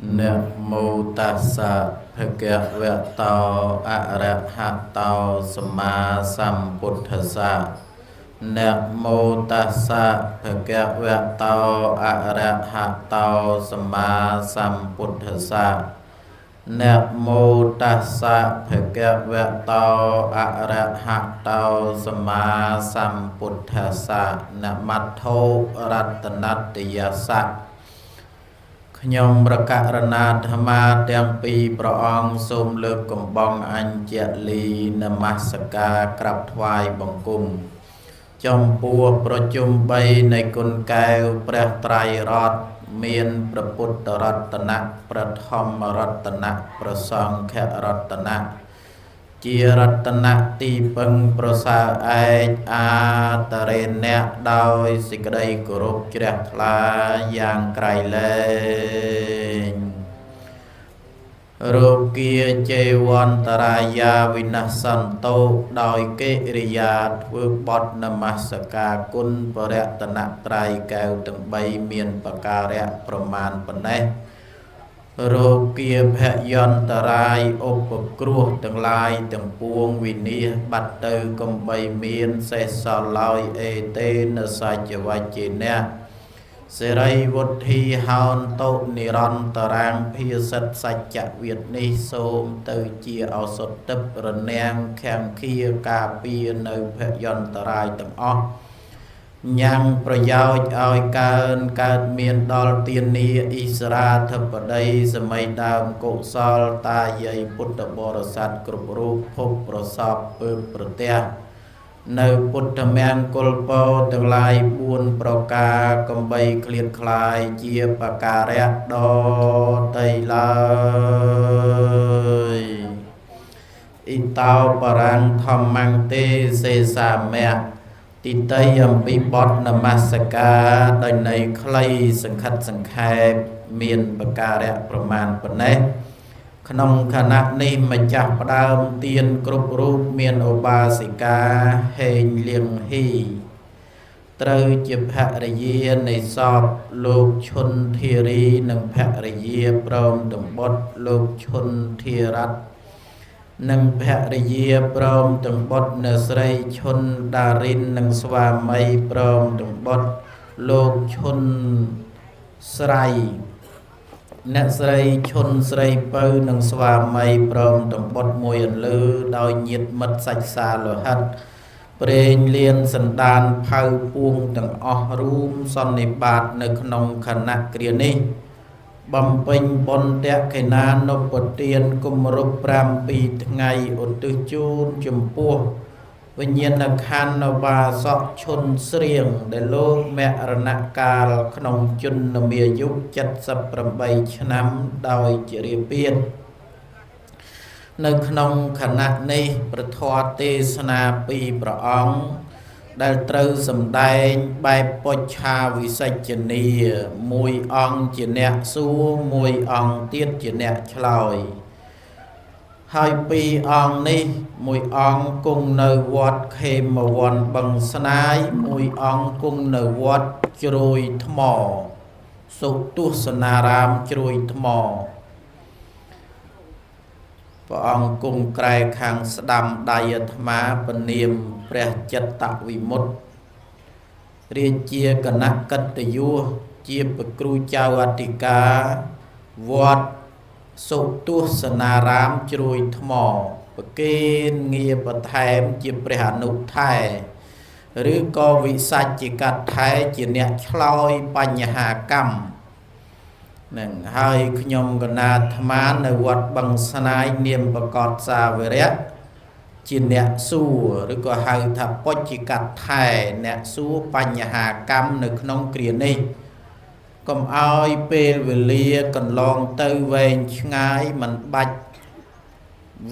នមោតស្សៈភគវតោអរហតោសម្មាសម្ពុទ្ធស្សៈនមោតស្សៈភគវតោអរហតោសម្មាសម្ពុទ្ធស្សៈនមោតស្សៈភគវតោអរហតោសម្មាសម្ពុទ្ធស្សៈនមត្ថោរតនតយស្សៈខ្ញុំប្រកាសរណាធម្មាទាំងពីរព្រះអង្គសូមលើកកំបងអញ្ជលីនមស្ការក្រាបថ្វាយបង្គំចំពោះប្រជុំ3នៃគុណកែវព្រះត្រៃរតន៍មានព្រះពុទ្ធរតនៈព្រះធម្មរតនៈព្រះសង្ឃរតនៈជារតនៈទីពឹងប្រសើរឯកអាតរេណៈដោយសេចក្តីគោរពជ្រះថ្លាយ៉ាងក្រៃលែងរោគាចេវន្តរាយាវិនសន្តោដោយកិរិយាធ្វើបទនមស្ការគុណបរតនត្រ័យកែវទាំង3មានបការៈប្រមាណប៉ុណ្ណេះរោគាភយន្តរាយឧបគ្រោះទាំងឡាយទាំងពួងវិនាសបាត់ទៅកំបីមានសេះសល់ឡើយអេតេនសច្ចវច្ចេនៈសិរីវុទ្ធីហោនតុនិរន្តរាងភាសិតសច្ចវិទ្យនេះសូមទៅជាឱសថទិព្វរនាំងខាំខៀការពារនៅភយន្តរាយទាំងអស់ញ៉ាំងប្រយោជន៍ឲ្យកើនកើតមានដល់ទានាអិសរាធិបតីសម័យដើមកុសលតាយាយពុទ្ធបរិស័ទគ្រប់រូបភពប្រសពពើប្រទះនៅពុទ្ធមង្គលពរទាំងឡាយ4ប្រការកំបីឃ្លាតคลายជាបការៈដតីឡើយអ៊ីតោបរាំងធម្មំទេសេសាមៈទីតីអំពីបទនមស្ការដោយន័យខ្លីសង្ខិតសង្ខេបមានបការៈប្រមាណប៉ុណ្ណេះក្នុងខណៈនេះម្ចាស់ផ្ដើមទានគ្រប់រូបមានឧបាសិកាហេងលៀងហ៊ីត្រូវជាភរិយានៃសពលោកឈុនធារីនិងភរិយាព្រមទាំងបុត្រលោកឈុនធារតនិងភរិយាព្រមទាំងបុត្រអ្នកស្រីឈុនដារិននិងស្វាមីព្រមទាំងបុត្រលោកឈុនស្រីអ្នកស្រីឈុនស្រីពៅនិងស្វាមីព្រមទាំងបុត្រមួយអន្លើដោយញាតិមិត្តសាច់សាលោហិតព្រេងលៀនសន្តានផៅពួងទាំងអស់រួមសន្និបាតនៅក្នុងខណៈគ្រានេះបំពេញបុណ្យតក្កណានុបទានគម្រប់7ថ្ងៃឧទ្ទិសជូនចំពោះវិញ្ញាណក្ខន្ធបាសកឈុនស្រៀងដែលលោកមរណកាលក្នុងជនមាយុ78ឆ្នាំដោយជារាពាធនៅក្នុងខណៈនេះព្រះធម៌ទេសនាពីព្រះអង្គដែលត្រូវសម្ដែងបែបពុច្ឆាវិសិជ្ជនីមួយអង្គជាអ្នកសួរមួយអង្គទៀតជាអ្នកឆ្លើយហើយពីរអង្គនេះមួយអង្គគង់នៅវត្តខេមវ័នបឹងស្នាយមួយអង្គគង់នៅវត្តជ្រោយថ្មសុទស្សនារាមជ្រោយថ្មព្រះអង្គគង់ក្រែខាងស្ដាំដៃអាត្មាពនាមព្រះចិត្តវិមុតរាជាគណៈកិត្តិយសជាព្រះគ្រូចៅអធិការវត្តសុទស្សនារាមជ្រោយថ្មប្រគេនងារបន្ថែមជាព្រះអនុថែឬក៏វិសាច់ជាកថែជាអ្នកឆ្លើយបញ្ហាកម្មនឹងហើយខ្ញុំកណាអាត្មានៅវត្តបឹងស្នាយនាមប្រកបសាវរៈជាអ្នកសួរឬក៏ហៅថាពុច្ឆិកថែអ្នកសួរបញ្ហាកម្មនៅក្នុងគ្រានេះកុំឲ្យពេលវេលាកន្លងទៅវែងឆ្ងាយមិនបាច់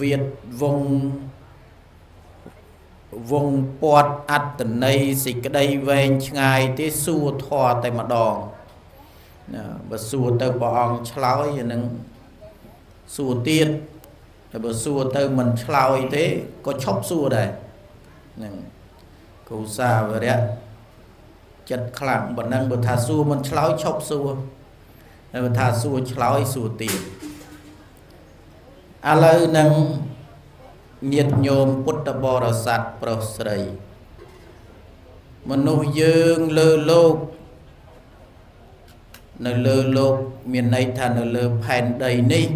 វៀតវងវងពាត់អត្តន័យសេចក្តីវែងឆ្ងាយទេសួរធម៌តែម្ដងណាបើសួរទៅព្រះអង្គឆ្លើយអានឹងសួរទៀតតែបើសួរទៅមិនឆ្លើយទេក៏ឈប់សួរដែរហ្នឹងគ្រូសាវរៈចិត្តខ្លាំងប៉ុណ្ណឹងបើថាសួរមិនឆ្លើយឈប់សួរ ហើយថាសួរឆ្លើយសួរទៀតឥឡូវនឹងញាតិញោមពុទ្ធបរិស័ទប្រុសស្រីមនុស្សយើងលើលោកនៅលើលោកមានន័យថានៅលើផែនដីនេះ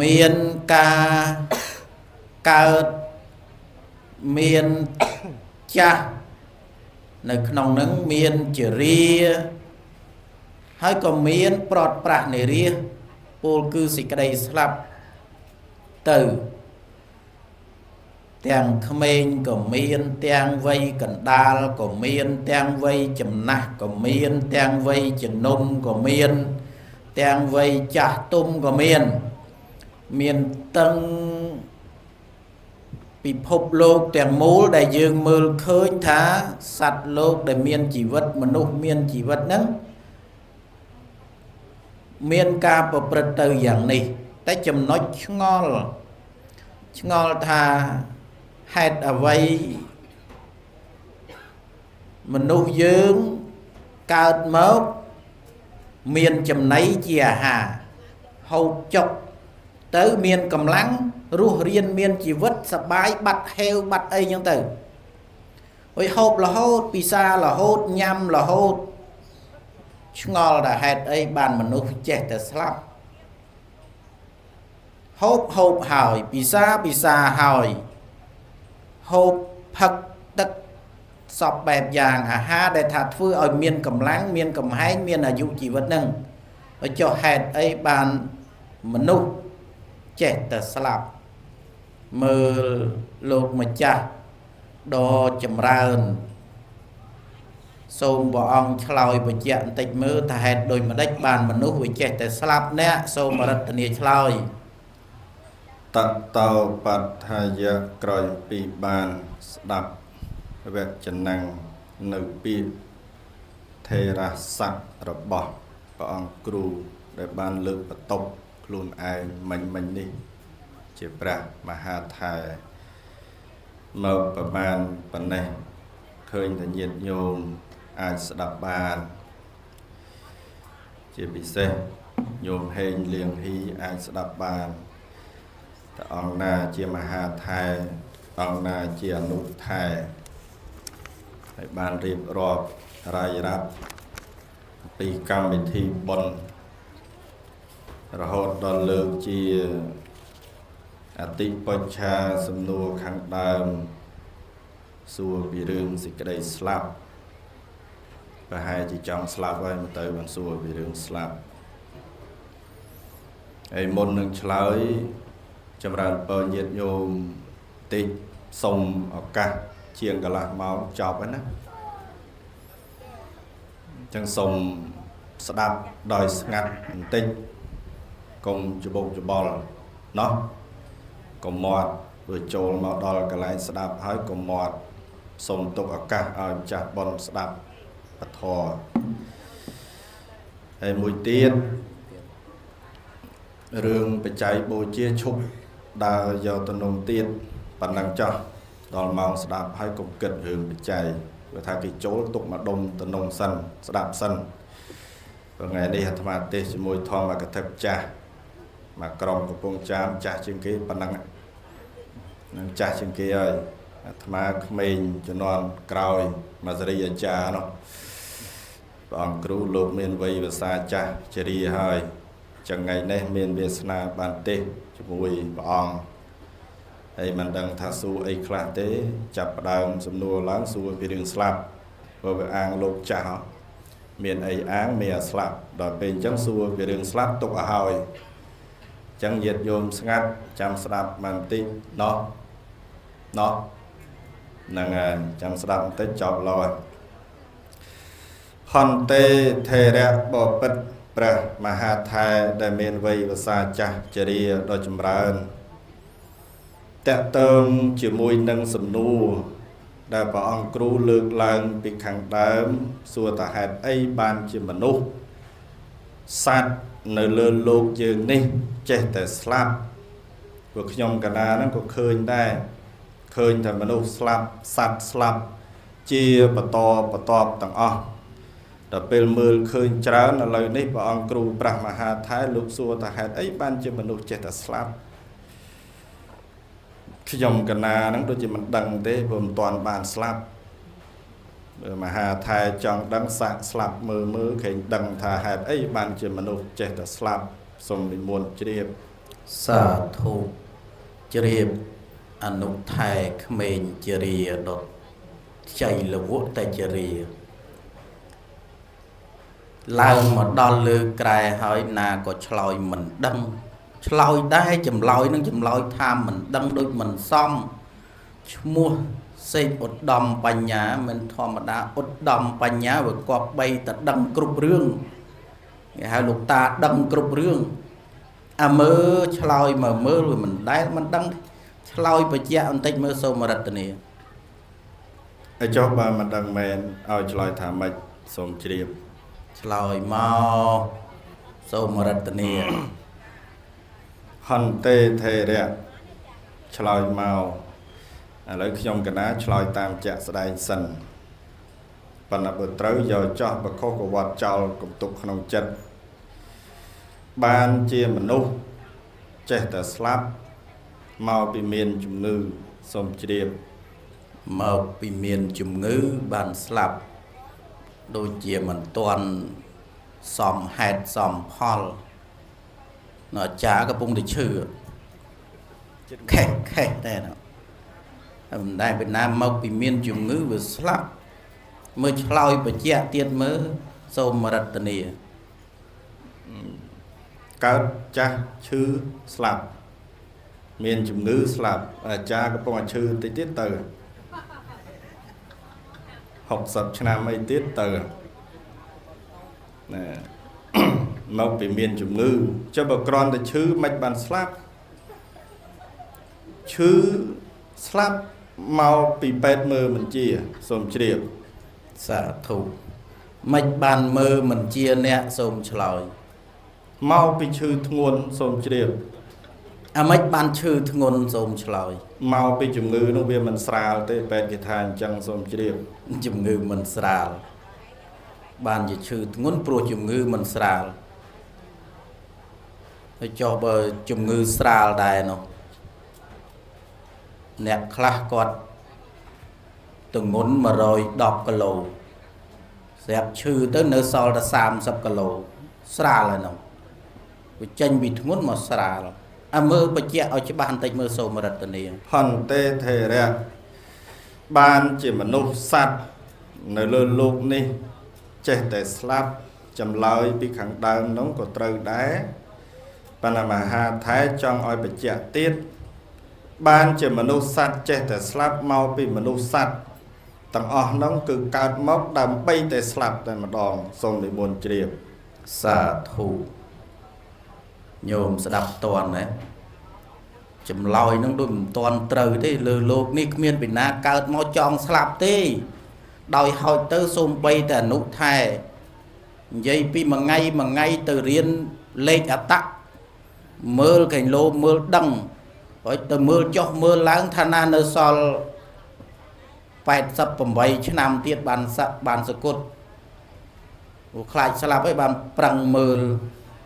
មានការកើតមានចាស់នៅក្នុងនឹងមានជារាហើយក៏មានប្រត់ប្រាស់នៃរាពលគឺសេចក្តីស្លាប់ទៅទាំងក្មេងក៏មានទាំងវ័យកណ្ដាលក៏មានទាំងវ័យចំណាស់ក៏មានទាំងវ័យជំនុំក៏មានទាំងវ័យចាស់ទុំក៏មានមានតឹងពិភពលោកទាំងមូលដែលយើងមើលឃើញថាសត្វលោកដែលមានជីវិតមនុស្សមានជីវិតហ្នឹងមានការប្រព្រឹត្តទៅយ៉ាងនេះតែចំណុចឆ្ងល់ថាហេតុអ្វីមនុស្សយើងកើតមកមានចំណីជាអាហារហូបចុកទៅមានកម្លាំងរស់រានមានជីវិតសបាយបាត់ហេវបាត់អីចឹងទៅហើយហូបរហូតពិសារហូតញ៉ាំរហូតឆ្ងល់ថាហេតុអីបានមនុស្សចេះតែស្លាប់ហូបហើយពិសាហើយហូបផឹកទឹកសពបែបយ៉ាងអាហារដែលថាធ្វើឲ្យមានកម្លាំងមានកំហែងមានអាយុជីវិតហ្នឹងហើយចុះហេតុអីបានមនុស្សចេះតែស្លាប់មើលលោកម្ចាស់ដ៏ចម្រើនសូមព្រះអង្គឆ្លើយបញ្ជាក់បន្តិចមើលថាហេតុដូចម្ដេចបានមនុស្សវាចេះតែស្លាប់អ្នកសូមរតនាឆ្លើយតតោបដ្ឋាយៈក្រោយពីបានស្ដាប់វចនំនៅពាក្យថេរស័ក្តិរបស់ព្រះអង្គគ្រូដែលបានលើកបន្ទប់ខ្លួនឯងមិញនេះជាព្រះមហាថែមកប្រមាណប៉ុណ្ណេះឃើញតែញាតិញោមអាចស្ដាប់បានជាពិសេសញោមហេងលៀងហ៊ីអាចស្ដាប់បានតើអង្គណាជាមហាថែអង្គណាជាអនុថែហើយបានរៀបរាប់រាយរាប់ពីកម្មវិធីបុណ្យរហូតដល់លើកជាអតិបច្ឆាសំណួរខាងដើមសួរពីរឿងសេចក្តីស្លាប់ប្រហែលជាចង់ស្លាប់ហើយមកទៅបានសួរពីរឿងស្លាប់ហើយមុននឹងឆ្លើយចម្រើនពរញាតិញោមតិចសូមឱកាសជាងកន្លះម៉ោងចប់ហើយណាអញ្ចឹងសូមស្ដាប់ដោយស្ងាត់បន្តិចកុំច្បុកច្បល់ណោះកុំមាត់ព្រោះចូលមកដល់កន្លែងស្ដាប់ហើយកុំមាត់សូមទុកឱកាសឲ្យម្ចាស់បុណ្យស្ដាប់ពធហើយមួយទៀតរឿងបច្ច័យបូជាឈប់ដើរយកទៅនំទៀតប៉ុណ្ណឹងចោះដល់ម៉ោងស្ដាប់ហើយកុំគិតរឿងបច្ច័យព្រោះថាគេចូលទុកមកដុំទៅនំសិនស្ដាប់សិនព្រោះថ្ងៃនេះអាត្មាទេសជាមួយធម្មកថាចាស់មកក្រុមកំពង់ចាមចាស់ជាងគេប៉ុណ្ណឹងនឹងចាស់ជាងគេហើយអាត្មាក្មេងជំនាន់ក្រោយមកសេរីអាចារ្យនោះព្រះអង្គគ្រូលោកមានវ័យវស្សាចាស់ជរាហើយចឹងថ្ងៃនេះមានវាសនាបានទេសជាមួយព្រះអង្គហើយមិនដឹងថាសួរអីខ្លះទេចាប់ផ្ដើមសំណួរឡើងសួរពីរឿងស្លាប់ព្រោះវាអាងលោកចាស់មានអីអាងមានអាស្លាប់ដល់ពេលអញ្ចឹងសួរពីរឿងស្លាប់ទុកឲ្យហើយអញ្ចឹងញាតិញោមស្ងាត់ចាំស្ដាប់បន្តិចណោះណោះហ្នឹងហើយចាំស្ដាប់បន្តិចចប់ឡើយហន្ទេថេរៈបពិតព្រះមហាថែដែលមានវ័យវស្សាចាស់ជរាដ៏ចម្រើនតកតងជាមួយនឹងសំណួរដែលព្រះអង្គគ្រូលើកឡើងពីខាងដើមសួរថាហេតុអីបានជាមនុស្សសត្វនៅលើលោកយើងនេះចេះតែស្លាប់ព្រោះខ្ញុំកណាហ្នឹងក៏ឃើញដែរឃើញថាមនុស្សស្លាប់សត្វស្លាប់ជាបន្តបន្ទាប់ទាំងអស់ ដល់ពេលមើលឃើញច្រើនឥឡូវនេះព្រះអង្គគ្រូព្រះមហាថែលោកសួរថាហេតុអីបានជាមនុស្សចេះតែស្លាប់ខ្ញុំកណាហ្នឹងដូចជាមិនដឹងទេព្រោះមិនទាន់បានស្លាប់មហាថែចង់ដឹងសាកស្លាប់មើលមើលឃើញដឹងថាហេតុអីបានជាមនុស្សចេះតែស្លាប់សូមនិមន្តជ្រាបសាធុជ្រាបអនុថែក្មេងជារាដុតចៃលវតជារាឡើងមកដល់លើក្រែហើយណាក៏ឆ្លើយមិនដឹងឆ្លើយដែរចម្លើយនឹងចម្លើយថាមិនដឹងដូចមិនសមឈ្មោះសេកឧត្តមបញ្ញាមិនធម្មតាឧត្តមបញ្ញាវាគប្បីតែដឹងគ្រប់រឿងគេហៅលោកតាដឹងគ្រប់រឿងអាមើឆ្លើយមកមើលវាមិនដែលមិនដឹងឆ្លើយបញ្ជាក់បន្តិចមើលសូមរតនាឲ្យចុះបើមិនដឹងមែនឲ្យឆ្លើយថាម៉េចសូមជ្រាបឆ្លើយមកសូមរតនាហន្ទេថេរៈឆ្លើយមកឥឡូវខ្ញុំកណាឆ្លើយតាមជាក់ស្ដែងសិនប៉ុន្តែបើត្រូវយកចោះបើខុសក៏វត្តចោលកុំទុកក្នុងចិត្តបានជាមនុស្សចេះតែស្លាប់មកពីមានជំងឺសូមជ្រាបមកពីមានជំងឺបានស្លាប់ដូចជាមិនទាន់សមហេតុសមផលនៅអាចារ្យកំពុងតែឈឺខេះខេះតែណាមិនដែលពីណាមកពីមានជំងឺវាស្លាប់មើលឆ្លើយបញ្ជាក់ទៀតមើលសូមរតនាកើតចាស់ឈឺស្លាប់មានជំងឺស្លាប់អាចារ្យកំពុងតែឈឺតិចទៀតទៅ60ឆ្នាំអីទៀតទៅណាមកពីមានជំងឺចុះបើគ្រាន់តែឈឺមិនបានស្លាប់ឈឺស្លាប់មកពីពេទ្យមើលមិនជាសូមជ្រាបសាធុមិនបានមើលមិនជាអ្នកសូមឆ្លើយមកពីឈឺធ្ងន់សូមជ្រាបអាម៉េចបានឈឺធ្ងន់សូមឆ្លើយមកពីជំងឺនោះវាមិនស្រាលទេពេទ្យគេថាអញ្ចឹងសូមជ្រាបជំងឺមិនស្រាលបានជាឈឺធ្ងន់ព្រោះជំងឺមិនស្រាលហើយចុះបើជំងឺស្រាលដែរនោះអ្នកខ្លះគាត់ទម្ងន់110គីឡូស្រាប់ឈឺទៅនៅសល់តែ30គីឡូស្រាលហើយនោះវាចេញពីធ្ងន់មកស្រាលអាមើលបញ្ជាក់ឲ្យច្បាស់បន្តិចមើលសូមរតនាហន្ទេថេរៈបានជាមនុស្សសត្វនៅលើលោកនេះចេះតែស្លាប់ចម្លើយពីខាងដើមនោះក៏ត្រូវដែរប៉ុន្តែមហាថែចង់ឲ្យបញ្ជាក់ទៀតបានជាមនុស្សសត្វចេះតែស្លាប់មកពីមនុស្សសត្វទាំងអស់នោះគឺកើតមកដើម្បីតែស្លាប់តែម្ដងសូមនិមន្តជ្រាបសាធុញោមស្ដាប់តន់ណាចម្លើយនឹងដូចមិនតន់ត្រូវទេលើលោកនេះគ្មានពីណាកើតមកចង់ស្លាប់ទេដោយហោចទៅសូម្បីតែអនុថែនិយាយពីមួយថ្ងៃមួយថ្ងៃទៅរៀនលេខអតៈមើលកែងលោមើលដឹងហើយទៅមើលចុះមើលឡើងថាណានៅសល់88ឆ្នាំទៀតបានស័កបានសគត់ព្រោះខ្លាចស្លាប់ហើយបានប្រឹងមើល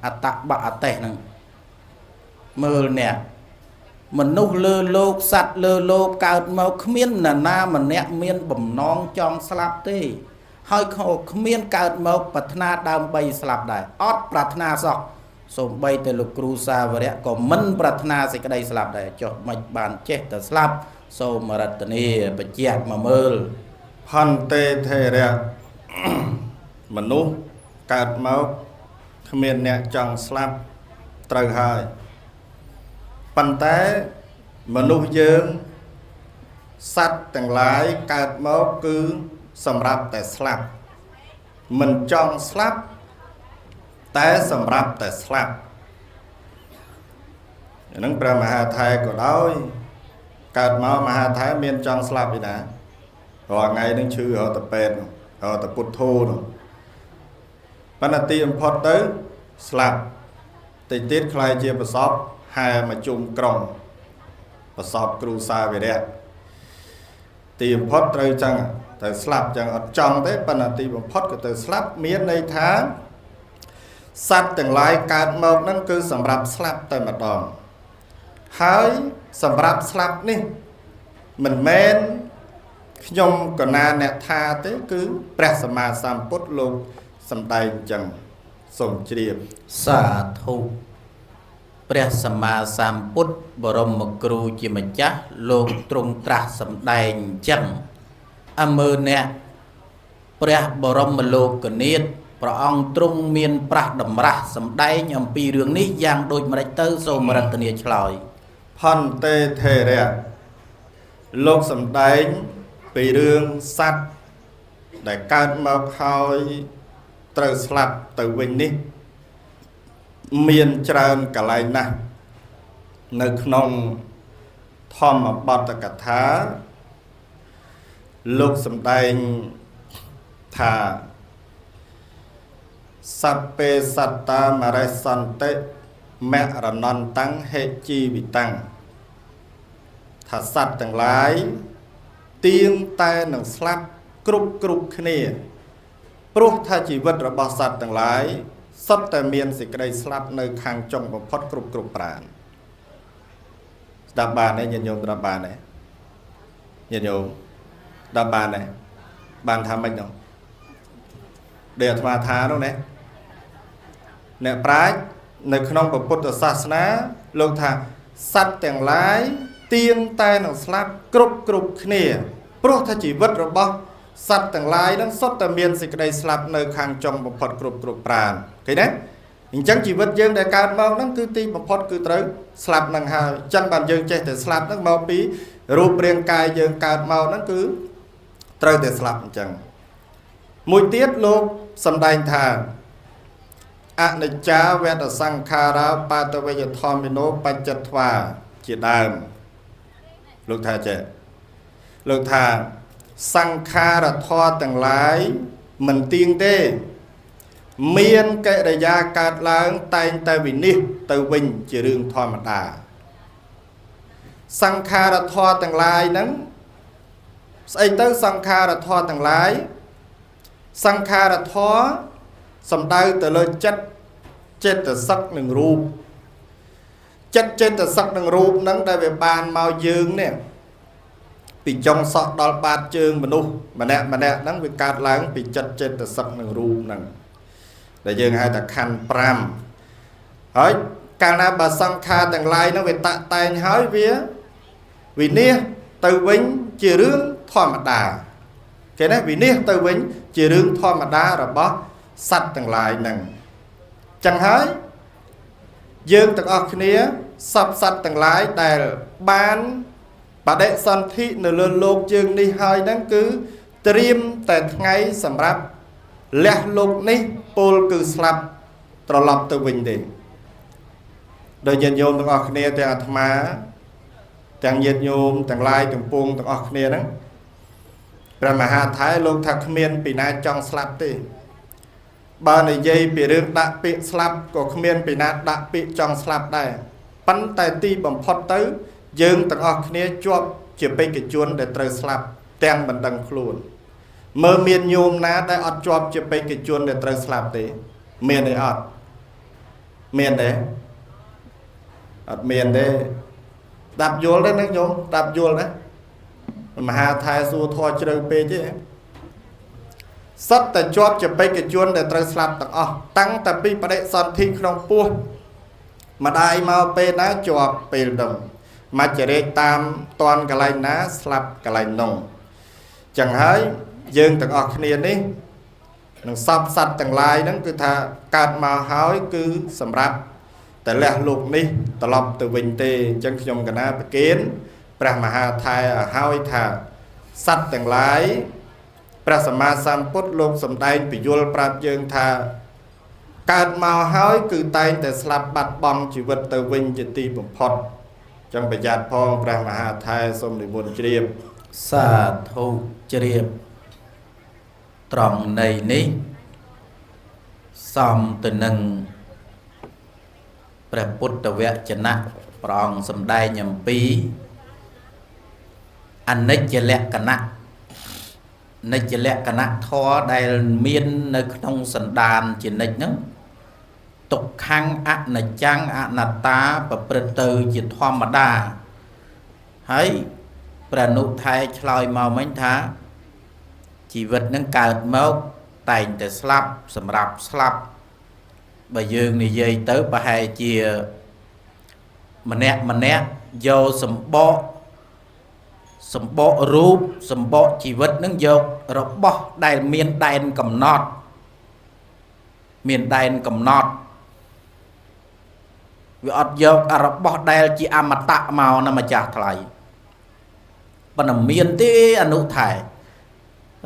អតបៈអតេះហ្នឹងមើលអ្នកមនុស្សលើលោកសត្វលើលោកកើតមកគ្មាននរណាម្នាក់មានបំណងចង់ស្លាប់ទេហើយគ្មានកើតមកប្រាថ្នាដើម្បីស្លាប់ដែរអត់ប្រាថ្នាសោះសូម្បីតែលោកគ្រូសាវរៈក៏មិនប្រាថ្នាសេចក្តីស្លាប់ដែរចុះមិនបានចេះតែស្លាប់សូមរតនាបញ្ជាក់មកមើលហន្ទេថេរៈមនុស្សកើតមកគ្មានអ្នកចង់ស្លាប់ត្រូវហើយប៉ុន្តែមនុស្សយើងសត្វទាំងឡាយកើតមកគឺសម្រាប់តែស្លាប់មិនចង់ស្លាប់តែសម្រាប់តែស្លាប់អាហ្នឹងព្រះមហាថែក៏ដោយកើតមកមហាថែមានចង់ស្លាប់ឯណារាល់ថ្ងៃនឹងឈឺរហូតតែពេទ្យរហូតតែពុទ្ធោនោះប៉ុន្តែទីបំផុតទៅស្លាប់តិចទៀតក្លាយជាប្រសពហែមកជុំក្រុងប្រសពគ្រូសាវិរៈទីបំផុតត្រូវចឹង ត្រូវស្លាប់ចឹងអត់ចង់ទេប៉ុន្តែទីបំផុតក៏ទៅស្លាប់មានន័យថាសត្វទាំងឡាយកើតមកហ្នឹងគឺសម្រាប់ស្លាប់តែម្ដងហើយសម្រាប់ស្លាប់នេះមិនមែនខ្ញុំកណាអ្នកថាទេគឺព្រះសម្មាសម្ពុទ្ធលោកសម្ដែងអញ្ចឹងសូមជ្រាបសាធុព្រះសម្មាសម្ពុទ្ធបរមគ្រូជាម្ចាស់លោកទ្រង់ត្រាស់សម្ដែងអញ្ចឹងអមើអ្នកព្រះបរមលោកនាថព្រះអង្គទ្រង់មានប្រាស់តម្រាស់សម្ដែងអំពីរឿងនេះយ៉ាងដូចម្តេចទៅសូមរតនាឆ្លើយផន្តេថេរៈលោកសម្ដែងពីរឿងសត្វដែលកើតមកហើយត្រូវស្លាប់ទៅវិញនេះមានច្រើនកន្លែងណាស់នៅក្នុងធម្មបទកថាលោកសម្ដែងថាសព្ពេសត្តាមរិសន្តិមរណន្តੰហេជីវិតੰថាសត្វទាំងឡាយទៀងតែនឹងស្លាប់គ្រប់គ្នាព្រោះថាជីវិតរបស់សត្វទាំងឡាយសុទ្ធតែមានសេចក្តីស្លាប់នៅខាងចុងបំផុតគ្រប់ប្រាណស្ដាប់បានទេញាតិញោមស្ដាប់បានទេញាតិញោមស្ដាប់បានទេបានថាម៉េចនោះដែលអាត្មាថានោះណាអ្នកប្រាជ្ញនៅក្នុងពុទ្ធសាសនាលោកថាសត្វទាំងឡាយទៀងតែនឹងស្លាប់គ្រប់គ្នាព្រោះថាជីវិតរបស់សត្វទាំងឡាយនឹងសុទ្ធតែមានសេចក្តីស្លាប់នៅខាងចុងបំផុតគ្រប់ប្រាណឃើញទេអញ្ចឹងជីវិតយើងដែលកើតមកហ្នឹងគឺទីបំផុតគឺត្រូវស្លាប់នឹងហើយអញ្ចឹងបានយើងចេះតែស្លាប់ហ្នឹងមកពីរូបរាងកាយយើងកើតមកហ្នឹងគឺត្រូវតែស្លាប់អញ្ចឹងមួយទៀតលោកសម្ដែងថាអនិច្ចាវតសង្ខារាបាតវយធម្មិនោបច្ចត្វាជាដើមលោកថាចេះលោកថាសង្ខារធម៌ទាំងឡាយមិនទៀងទេមានកិរិយាកើតឡើងតែងតែវិនិច្ឆ័យទៅវិញជារឿងធម្មតាសង្ខារធម៌ទាំងឡាយហ្នឹងស្អីទៅសង្ខារធម៌ទាំងឡាយសង្ខារធម៌សំដៅទៅលើចិត្តចេតសិកនិងរូបចិត្តចេតសិកនិងរូបហ្នឹងដែលវាបានមកយើងនេះពីចុងសក់ដល់បាតជើងមនុស្សម្នាក់ហ្នឹងវាកើតឡើងពីចិត្តចេតសិកនិងរូបហ្នឹងដែលយើងហៅថាខណ្ឌ5ហើយកាលណាបើសង្ខារទាំងឡាយហ្នឹងវាតាក់តែងហើយវាវិនិច្ឆ័យទៅវិញជារឿងធម្មតាគេណាវិនិច្ឆ័យទៅវិញជារឿងធម្មតារបស់សត្វទាំងឡាយហ្នឹងចឹងហើយយើងទាំងអស់គ្នាសព្វសត្វទាំងឡាយដែលបានបដិសន្ធិនៅលើលោកយើងនេះហើយហ្នឹងគឺត្រៀមតែថ្ងៃសម្រាប់លះលោកនេះពលគឺស្លាប់ត្រឡប់ទៅវិញទេដោយញាតិញោមទាំងអស់គ្នាទាំងអាត្មាទាំងញាតិញោមទាំងឡាយទាំងពួងទាំងអស់គ្នាហ្នឹងព្រះមហាថេរលោកថាគ្មានពីណាចង់ស្លាប់ទេបើនិយាយពីរឿងដាក់ពាក្យស្លាប់ក៏គ្មានពីណាដាក់ពាក្យចង់ស្លាប់ដែរប៉ុន្តែទីបំផុតទៅយើងទាំងអស់គ្នាជាប់ជាបេក្ខជនដែលត្រូវស្លាប់ទាំងមិនដឹងខ្លួនមើលមានញោមណាដែលអត់ជាប់ជាបេក្ខជនដែលត្រូវស្លាប់ទេមានទេអត់មានទេអត់មានទេស្ដាប់យល់ទេណាញោមស្ដាប់យល់ណាមហាថែសួរធေါ်ជ្រៅពេកទេសុទ្ធតែជាប់ជាបេក្ខជនដែលត្រូវស្លាប់ទាំងអស់តាំងតែពីបដិសន្ធិក្នុងពោះម្ដាយមកពេលណាជាប់ពេលនោះមច្ចរាជតាមតនកន្លែងណាស្លាប់កន្លែងនោះចឹងហើយយើងទាំងអស់គ្នានេះនឹងសពសត្វទាំងឡាយហ្នឹងគឺថាកើតមកហើយគឺសម្រាប់តែលះលោកនេះត្រឡប់ទៅវិញទេអញ្ចឹងខ្ញុំកណាប្រគេនព្រះមហាថេរឲ្យហើយថាសត្វទាំងឡាយព្រះសម្មាសម្ពុទ្ធលោកសម្ដែងពយល់ប្រាប់យើងថាកើតមកហើយគឺតែងតែស្លាប់បាត់បង់ជីវិតទៅវិញជាទីបំផុតចឹងប្រយ័ត្នផងព្រះមហាថេរសូមនិមន្តជ្រាបសាធុជ្រាបត្រង់ន័យនេះសមទៅនឹងព្រះពុទ្ធវចនៈព្រះអង្គសម្ដែងអំពីអនិច្ចលក្ខណៈ និច្ចលក្ខណៈធម៌ដែលមាននៅក្នុងសន្តានជានិច្ចហ្នឹងទុក្ខំអនិច្ចំអនត្តាប្រព្រឹត្តទៅជាធម្មតាហើយព្រះនុថែឆ្លើយមកមិញថាជីវិតនឹងកើតមកតែងតែស្លាប់សម្រាប់ស្លាប់បើយើងនិយាយទៅប្រហែលជាម្នាក់ម្នាក់យកសម្បកសម្បករូបសម្បកជីវិតនឹងយករបស់ដែលមានដែនកំណត់មានដែនកំណត់វាអត់យករបស់ដែលជាអមតៈមកណាម្ចាស់ថ្លៃប៉ុន្តែមានទេអនុថែ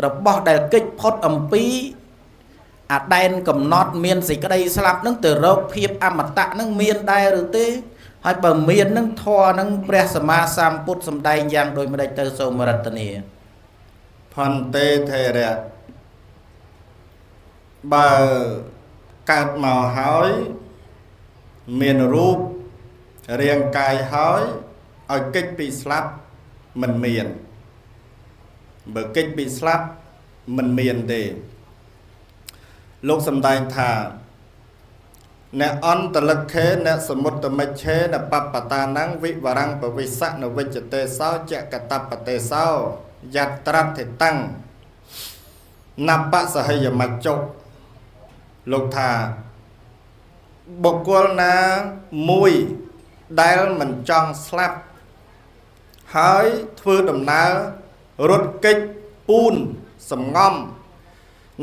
របស់ដែលកិច្ចផុតអំពីអាដែនកំណត់មានសេចក្តីស្លាប់នឹងទៅរកភាពអមតៈនឹងមានដែរឬទេហើយបើមាននឹងធម៌នឹងព្រះសម្មាសម្ពុទ្ធសម្ដែងយ៉ាងដូចម្ដេចទៅសូមរតនាផន្តេថេរៈបើកើតមកហើយមានរូបរាងកាយហើយឲ្យកិច្ចពីស្លាប់មិនមានបើកិច្ចពីស្លាប់មិនមានទេលោកសម្ដែងថាអ្នកអន្តលិខេអ្នកសមុត្តមិច្ឆេនបបតានំវិវរੰពវិសៈនវិជ្ជទេសោចកតបទេសោយត្រថិតੰនបសហយមច្ចុលោកថាបុគ្គលណាមួយដែលមិនចង់ស្លាប់ហើយធ្វើដំណើររត់គេចពូនសំងំ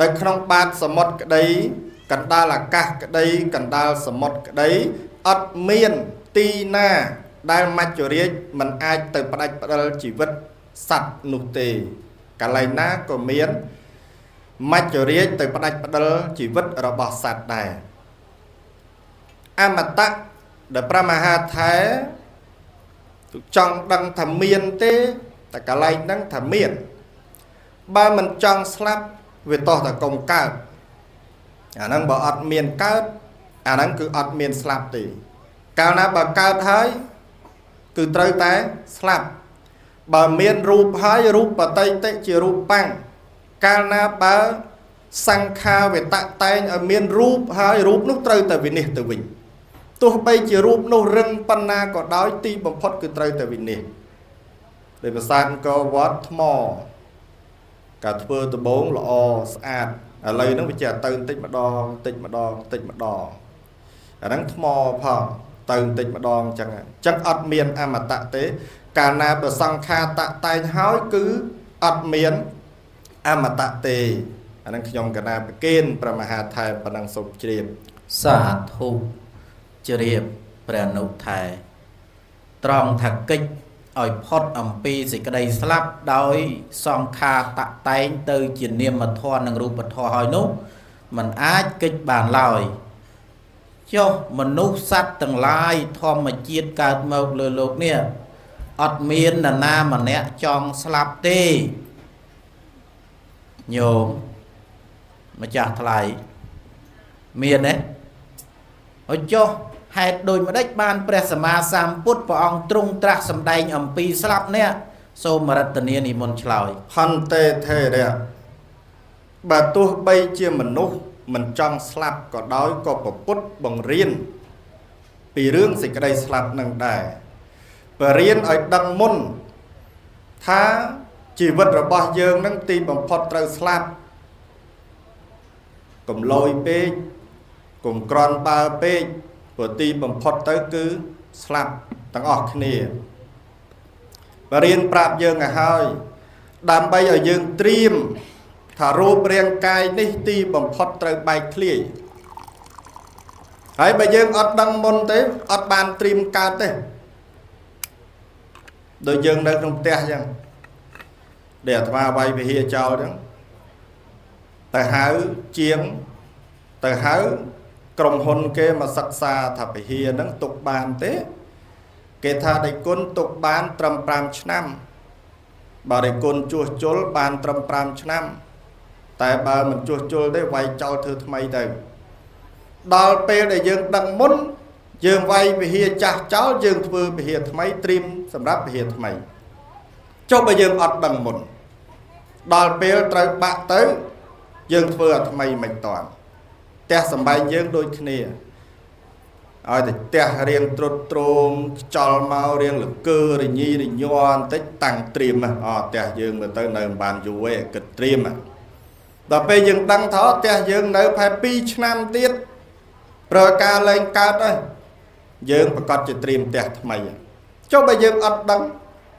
នៅក្នុងបាតសមុទ្រក្តីកណ្ដាលអាកាសក្តីកណ្ដាលសមុទ្រក្តីអត់មានទីណាដែលមច្ចរាជមិនអាចទៅផ្ដាច់ផ្ដិលជីវិតសត្វនោះទេកន្លែងណាក៏មានមច្ចរាជទៅផ្ដាច់ផ្ដិលជីវិតរបស់សត្វដែរអមតៈដែលព្រះមហាថេរចង់ដឹងថាមានទេតែកន្លែងហ្នឹងថាមានបើមិនចង់ស្លាប់វាតោះតែកុំកើតអាហ្នឹងបើអត់មានកើតអាហ្នឹងគឺអត់មានស្លាប់ទេកាលណាបើកើតហើយគឺត្រូវតែស្លាប់បើមានរូបហើយរូបបតិតិជារូបបាំងកាលណាបើសង្ខាវតៈតែងឲ្យមានរូបហើយរូបនោះត្រូវតែវិនិច្ឆ័យទៅវិញទោះបីជារូបនោះរឹងប៉ុណ្ណាក៏ដោយទីបំផុតគឺត្រូវតែវិនិច្ឆ័យដោយប្រាសាទអង្គរវត្តថ្មការធ្វើដំបូងល្អស្អាតឥឡូវហ្នឹងវាចេះទៅបន្តិចម្ដងបន្តិចម្ដងបន្តិចម្ដងអាហ្នឹងថ្មផងទៅបន្តិចម្ដងអញ្ចឹងអត់មានអមតៈទេកាលណាបើសង្ខាតតែងហើយគឺអត់មានអមតៈទេអាហ្នឹងខ្ញុំកណាប្រគេនព្រះមហាថែប៉ុណ្ណឹងសូមជ្រាបសាធុជ្រាបព្រះអនុថែត្រង់ថាកិច្ចឲ្យផុតអំពីសេចក្តីស្លាប់ដោយសង្ខាតតែងទៅជានាមធម៌និងរូបធម៌ហើយនោះมันអាចកិច្ចបានឡើយចុះមនុស្សសត្វទាំងឡាយធម្មជាតិកើតមកលើលោកនេះអត់មាននរណាម្នាក់ចង់ស្លាប់ទេញោមម្ចាស់ថ្លៃមានទេហើយចុះហេតុដូចម្ដេចបានព្រះសម្មាសម្ពុទ្ធព្រះអង្គទ្រង់ត្រាស់សម្ដែងអំពីស្លាប់នេះសូមរតនានិមន្តឆ្លើយផន្តេថេរៈបើទោះបីជាមនុស្សមិនចង់ស្លាប់ក៏ដោយក៏ពពុទ្ធបង្រៀនពីរឿងសេចក្តីស្លាប់នឹងដែរបរៀនឲ្យដឹងមុនថាជីវិតរបស់យើងនឹងទីបំផុតត្រូវស្លាប់កុំលយពេកកុំក្រន់បើពេកព្រោះទីបំផុតទៅគឺស្លាប់ទាំងអស់គ្នាបរៀនប្រាប់យើងឲ្យហើយដើម្បីឲ្យយើងត្រៀមថារូបរាងកាយនេះទីបំផុតត្រូវបែកធ្លាយហើយបើយើងអត់ដឹងមុនទេអត់បានត្រៀមកើតទេដូចយើងនៅក្នុងផ្ទះអញ្ចឹងដែលអាត្មាវាយវិហារចោលអញ្ចឹងទៅហៅជាងទៅហៅក្រុមហ៊ុនគេមកសិក្សាថាវិហារហ្នឹងទុកបានទេគេថាដៃគុណទុកបានត្រឹម5ឆ្នាំបើដៃគុណជួសជុលបានត្រឹម5ឆ្នាំតែបើមិនជួសជុលទេវាយចោលធ្វើថ្មីទៅដល់ពេលដែលយើងដឹងមុនយើងវាយវិហារចាស់ចោលយើងធ្វើវិហារថ្មីត្រៀមសម្រាប់វិហារថ្មីចុះបើយើងអត់ដឹងមុន ដល់ពេលត្រូវបាក់ទៅយើងធ្វើអាថ្មីមិនតាន់ផ្ទះសំបែងយើងដូចគ្នាឲ្យតែផ្ទះរៀងត្រុតត្រោមខ្យល់មករៀងលកើរញីរញ័របន្តិចតាំងត្រៀមអផ្ទះយើងមើលទៅនៅមិនបានយូរទេគិតត្រៀមដល់ពេលយើងដឹងថាផ្ទះយើងនៅប្រហែល2ឆ្នាំទៀតប្រើការលែងកើតហើយយើងប្រកាសជាត្រៀមផ្ទះថ្មីចុះបើយើងអត់ដឹង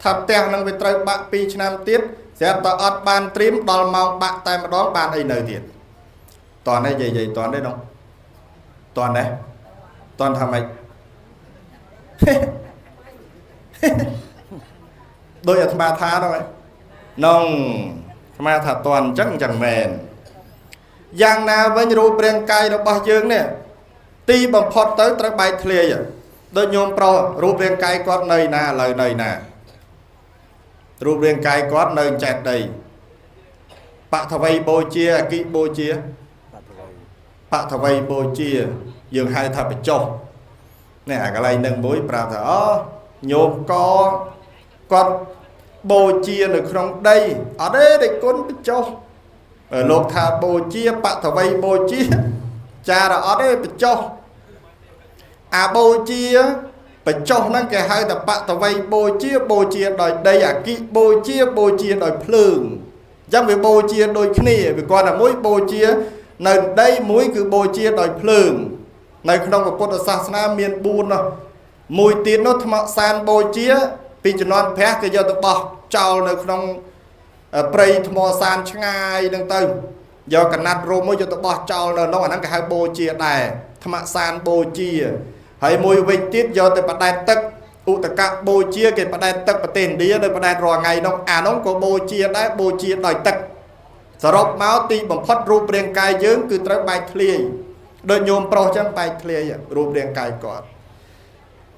ថាផ្ទះនឹងវាត្រូវបាក់2ឆ្នាំទៀតស្រាប់តែអត់បានត្រៀមដល់ម៉ោងបាក់តែម្ដងបានអីនៅទៀតតន់ទេយាយតន់ទេនោះតន់ទេតន់ថាម៉េចដោយអាត្មាថាហ្នឹងឯងនងអាត្មាថាតន់អញ្ចឹងមែនយ៉ាងណាវិញរូបរាងកាយរបស់យើងនេះទីបំផុតទៅត្រូវបែកធ្លាយដូចញោមប្រុសរូបរាងកាយគាត់នៅណាឥឡូវនៅណារូបរាងកាយគាត់នៅចេតិយបថវីបូជាអគិបូជាបថវីបូជាយើងហៅថាបញ្ចុះនេះអាកន្លែងនឹងមួយប្រាប់ថាអូញោមកគាត់បូជានៅក្នុងដីអត់ទេដេចគុណបញ្ចុះលោកថាបូជាបថវីបូជាចារអត់ទេបញ្ចុះអាបូជាបញ្ចុះហ្នឹងគេហៅថាបតវីបូជាបូជាដោយដីអគិបូជាបូជាដោយភ្លើងអញ្ចឹងវាបូជាដូចគ្នាវាគាត់តែមួយបូជានៅដីមួយគឺបូជាដោយភ្លើងនៅក្នុងពុទ្ធសាសនាមាន4នោះមួយទៀតនោះថ្មសានបូជាពីជំនាន់ព្រះគេយកទៅបោះចោលនៅក្នុងព្រៃថ្មសានឆ្ងាយហ្នឹងទៅយកកណាត់រោមមួយយកទៅបោះចោលនៅនោះអាហ្នឹងគេហៅបូជាដែរថ្មសានបូជាហើយមួយវិញទៀតយកទៅបដែតទឹកឧតកៈបូជាគេបដែតទឹកប្រទេសឥណ្ឌានៅបដែតរាល់ថ្ងៃនោះអានោះក៏បូជាដែរបូជាដោយទឹកសរុបមកទីបំផុតរូបរាងកាយយើងគឺត្រូវបែកធ្លាយដូចញោមប្រុសចឹងបែកធ្លាយរូបរាងកាយគាត់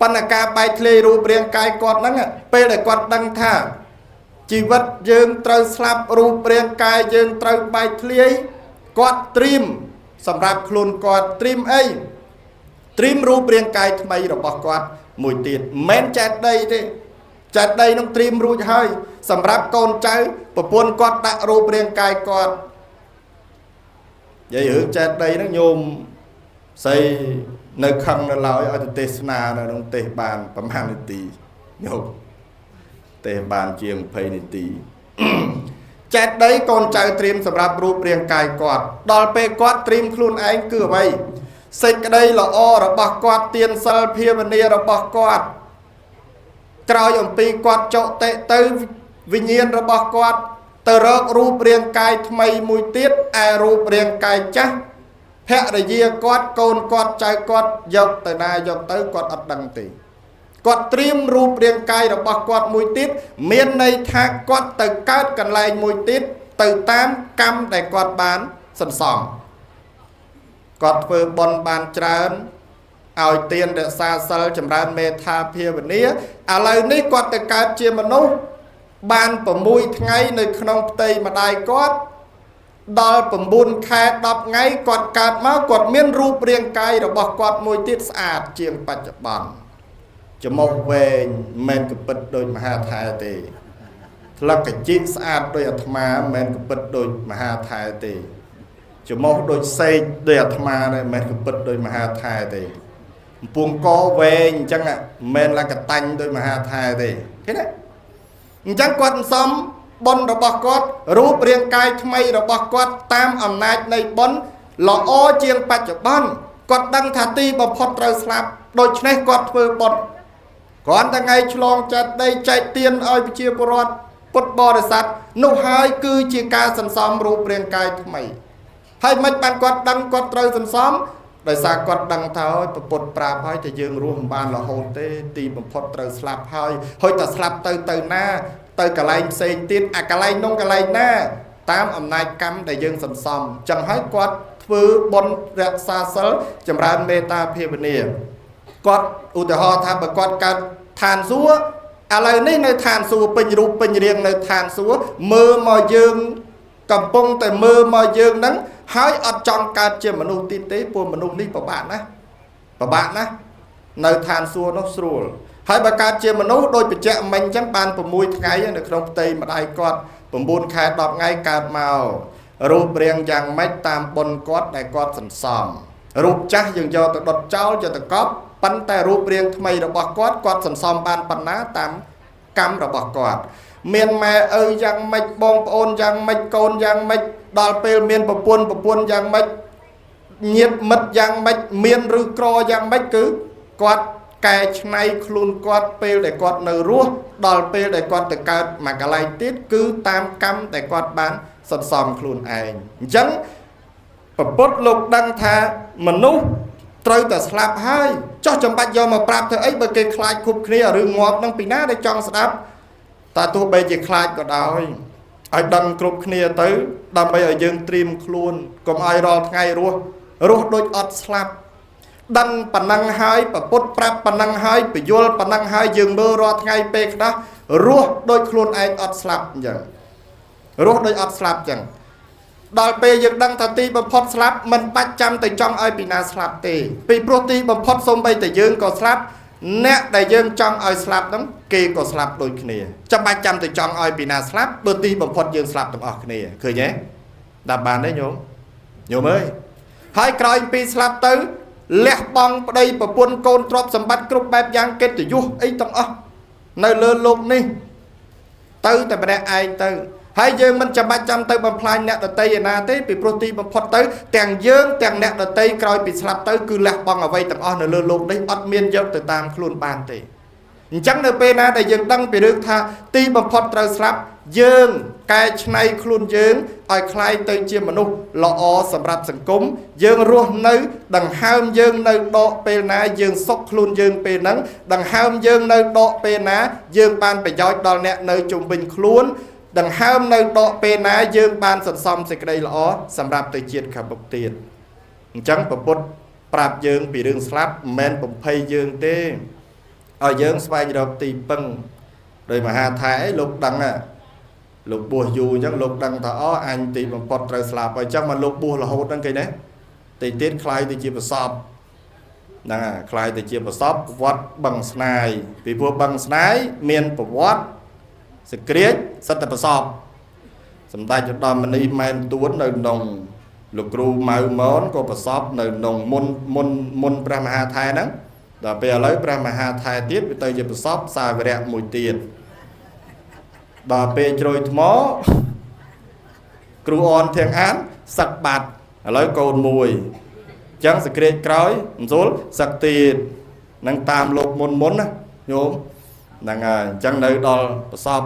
ប៉ុន្តែការបែកធ្លាយរូបរាងកាយគាត់ហ្នឹងពេលដែលគាត់ដឹងថាជីវិតយើងត្រូវស្លាប់រូបរាងកាយយើងត្រូវបែកធ្លាយគាត់ត្រៀមសម្រាប់ខ្លួនគាត់ត្រៀមអីត្រៀមរូបរាងកាយថ្មីរបស់គាត់មួយទៀតមិនមែនចេតិយទេចេតិយនឹងត្រៀមរួចហើយសម្រាប់កូនចៅប្រពន្ធគាត់ដាក់រូបរាងកាយគាត់និយាយរឿងចេតិយហ្នឹងញោមស្អីនៅខឹងនៅឡើយឲ្យទៅទេសនានៅក្នុងទេសបានប្រហែលនាទីញោមទេសបានជាង20នាទីចេតិយកូនចៅត្រៀមសម្រាប់រូបរាងកាយគាត់ដល់ពេលគាត់ត្រៀមខ្លួនឯងគឺអ្វីសេចក្តីល្អរបស់គាត់ទានសិលភាវនារបស់គាត់ក្រោយអំពីគាត់ចុតិទៅវិញ្ញាណរបស់គាត់ទៅរករូបរាងកាយថ្មីមួយទៀតឯរូបរាងកាយចាស់ភរិយាគាត់កូនគាត់ចៅគាត់យកទៅណាយកទៅគាត់អត់ដឹងទេគាត់ត្រៀមរូបរាងកាយរបស់គាត់មួយទៀតមានន័យថាគាត់ទៅកើតកន្លែងមួយទៀតទៅតាមកម្មដែលគាត់បានសន្សំគាត់ធ្វើបុណ្យបានច្រើនឲ្យទានរក្សាសិលចម្រើនមេត្តាភាវនាឥឡូវនេះគាត់ទៅកើតជាមនុស្សបាន6ថ្ងៃនៅក្នុងផ្ទៃម្ដាយគាត់ដល់9ខែ10ថ្ងៃគាត់កើតមកគាត់មានរូបរាងកាយរបស់គាត់មួយទៀតស្អាតជាងបច្ចុប្បន្នច្រមុះវែងមិនកពិតដូចមហាថែទេថ្លឹកកជីកស្អាតដូចអាត្មាមិនកពិតដូចមហាថែទេច្រមុះដូចសេកដូចអាត្មាដែរមិនកពិតដូចមហាថែទេកំពង់កវែងអញ្ចឹងមិនឡើងកតាញ់ដូចមហាថែទេឃើញទេអញ្ចឹងគាត់សំបុណ្យរបស់គាត់រូបរាងកាយថ្មីរបស់គាត់តាមអំណាចនៃបុណ្យល្អជាងបច្ចុប្បន្នគាត់ដឹងថាទីបំផុតត្រូវស្លាប់ដូច្នេះគាត់ធ្វើបុណ្យគ្រាន់តែថ្ងៃឆ្លងចេតិយចែកទានឲ្យប្រជាពលរដ្ឋពុទ្ធបរិស័ទនោះហើយគឺជាការសន្សំរូបរាងកាយថ្មីហើយមិនបានគាត់ដឹងគាត់ត្រូវសន្សំដោយសារគាត់ដឹងថាឲ្យពុទ្ធប្រាប់ហើយតែយើងរស់មិនបានរហូតទេទីបំផុតត្រូវស្លាប់ហើយហើយតែស្លាប់ទៅទៅណាទៅកន្លែងផ្សេងទៀតអាកន្លែងនោះកន្លែងណាតាមអំណាចកម្មដែលយើងសន្សំចឹងហើយគាត់ធ្វើបុណ្យរក្សាសិលចម្រើនមេត្តាភាវនាគាត់ឧទាហរណ៍ថាបើគាត់កើតឋានសួគ៌ឥឡូវនេះនៅឋានសួគ៌ពេញរូបពេញរាងនៅឋានសួគ៌មើលមកយើងកំពុងតែមើលមកយើងហ្នឹងហើយអត់ចង់កើតជាមនុស្សទៀតទេព្រោះមនុស្សនេះពិបាកណាស់ពិបាកណាស់នៅឋានសួគ៌នោះស្រួលហើយបើកើតជាមនុស្សដូចបញ្ជាក់មិញអញ្ចឹងបាន6ថ្ងៃនៅក្នុងផ្ទៃម្ដាយគាត់ 9ខែ10ថ្ងៃកើតមករូបរាងយ៉ាងម៉េចតាមបុណ្យគាត់ដែលគាត់សន្សំរូបចាស់យើងយកទៅដុតចោលយកទៅកប់ប៉ុន្តែរូបរាងថ្មីរបស់គាត់គាត់សន្សំបានប៉ុណ្ណាតាមកម្មរបស់គាត់មានម៉ែឪយ៉ាងម៉េចបងប្អូនយ៉ាងម៉េចកូនយ៉ាងម៉េចដល់ពេលមានប្រពន្ធប្រពន្ធយ៉ាងម៉េចញាតិមិត្តយ៉ាងម៉េចមានឬក្រយ៉ាងម៉េចគឺគាត់កែច្នៃខ្លួនគាត់ពេលដែលគាត់នៅរស់ដល់ពេលដែលគាត់ទៅកើតមួយកន្លែងទៀតគឺតាមកម្មដែលគាត់បានសន្សំខ្លួនឯងអញ្ចឹងពុទ្ធលោកដឹងថាមនុស្សត្រូវតែស្លាប់ហើយចោះចាំបាច់យកមកប្រាប់ធ្វើអីបើគេខ្លាចគ្រប់គ្នារឿងងាប់នឹងពីណាដែលចង់ស្ដាប់តែទោះបីជាខ្លាចក៏ដោយឲ្យដឹងគ្រប់គ្នាទៅដើម្បីឲ្យយើងត្រៀមខ្លួនកុំឲ្យរាល់ថ្ងៃរស់រស់ដូចអត់ស្លាប់ដឹងប៉ុណ្ណឹងហើយពុទ្ធប្រាប់ប៉ុណ្ណឹងហើយពយល់ប៉ុណ្ណឹងហើយយើងមើលរាល់ថ្ងៃពេលខ្លះរស់ដូចខ្លួនឯងអត់ស្លាប់អញ្ចឹងរស់ដូចអត់ស្លាប់អញ្ចឹងដល់ពេលយើងដឹងថាទីបំផុតស្លាប់មិនបាច់ចាំទៅចង់ឲ្យពីណាស្លាប់ទេពីព្រោះទីបំផុតសូម្បីតែយើងក៏ស្លាប់អ្នកដែលយើងចង់ឲ្យស្លាប់ហ្នឹងគេក៏ស្លាប់ដូចគ្នាចាំបាច់ចាំទៅចង់ឲ្យពីណាស្លាប់បើទីបំផុតយើងស្លាប់ទាំងអស់គ្នាឃើញទេដល់បានទេញោមញោមអើយហើយក្រោយពីស្លាប់ទៅលះបង់ប្តីប្រពន្ធកូនទ្រព្យសម្បត្តិគ្រប់បែបយ៉ាងកិត្តិយសអីទាំងអស់នៅលើលោកនេះទៅតែម្នាក់ឯងទៅហើយយើងមិនចាំបាច់ចាំទៅបំផ្លាញអ្នកដតីឯណាទេពីព្រោះទីបំផុតទៅទាំងយើងទាំងអ្នកដតីក្រោយពីស្លាប់ទៅគឺលះបង់អ្វីទាំងអស់នៅលើលោកនេះអត់មានយកទៅតាមខ្លួនបានទេអញ្ចឹងនៅពេលណាដែលយើងដឹងពីរឿងថាទីបំផុតត្រូវស្លាប់យើងកែច្នៃខ្លួនយើងឲ្យក្លាយទៅជាមនុស្សល្អសម្រាប់សង្គមយើងរស់នៅដង្ហើមយើងនៅដកពេលណាយើងសុខខ្លួនយើងពេលហ្នឹងដង្ហើមយើងនៅដកពេលណាយើងបានប្រយោជន៍ដល់អ្នកនៅជុំវិញខ្លួនដង្ហើមនៅដកពេលណាយើងបានសន្សំសេចក្តីល្អសម្រាប់ទៅជាតិខាងមុខទៀតអញ្ចឹងពុទ្ធប្រាប់យើងពីរឿងស្លាប់មិនមែនបំភ័យយើងទេឲ្យយើងស្វែងរកទីពឹងដោយមហាថែលោកដឹងលោកបួសយូរអញ្ចឹងលោកដឹងថាអូអញទីបំផុតត្រូវស្លាប់ហើយអញ្ចឹងមកលោកបួសរហូតហ្នឹងគេណាទីទៀតក្លាយទៅជាប្រសពហ្នឹងហើយក្លាយទៅជាប្រសពវត្តបឹងស្នាយពីព្រោះបឹងស្នាយមានប្រវត្តិសក្រាចសិទ្ធិប្រសពសម្ដេចឧត្តមមនីម៉ែនទួននៅក្នុងលោកគ្រូម៉ៅមនក៏ប្រសពនៅក្នុងមុនមុនមុនព្រះមហាថែហ្នឹងដល់ពេលឥឡូវព្រះមហាថែទៀតវាទៅជាប្រសពសាវរៈមួយទៀតដល់ពេលជ្រោយថ្មគ្រូអនធៀងអានសឹកបាត់ឥឡូវកូនមួយអញ្ចឹងសក្រាចក្រោយមិនស្រួលសឹកទៀតនឹងតាមលោកមុនមុនណាញោមហ្នឹងហើយអញ្ចឹងនៅដល់ប្រសព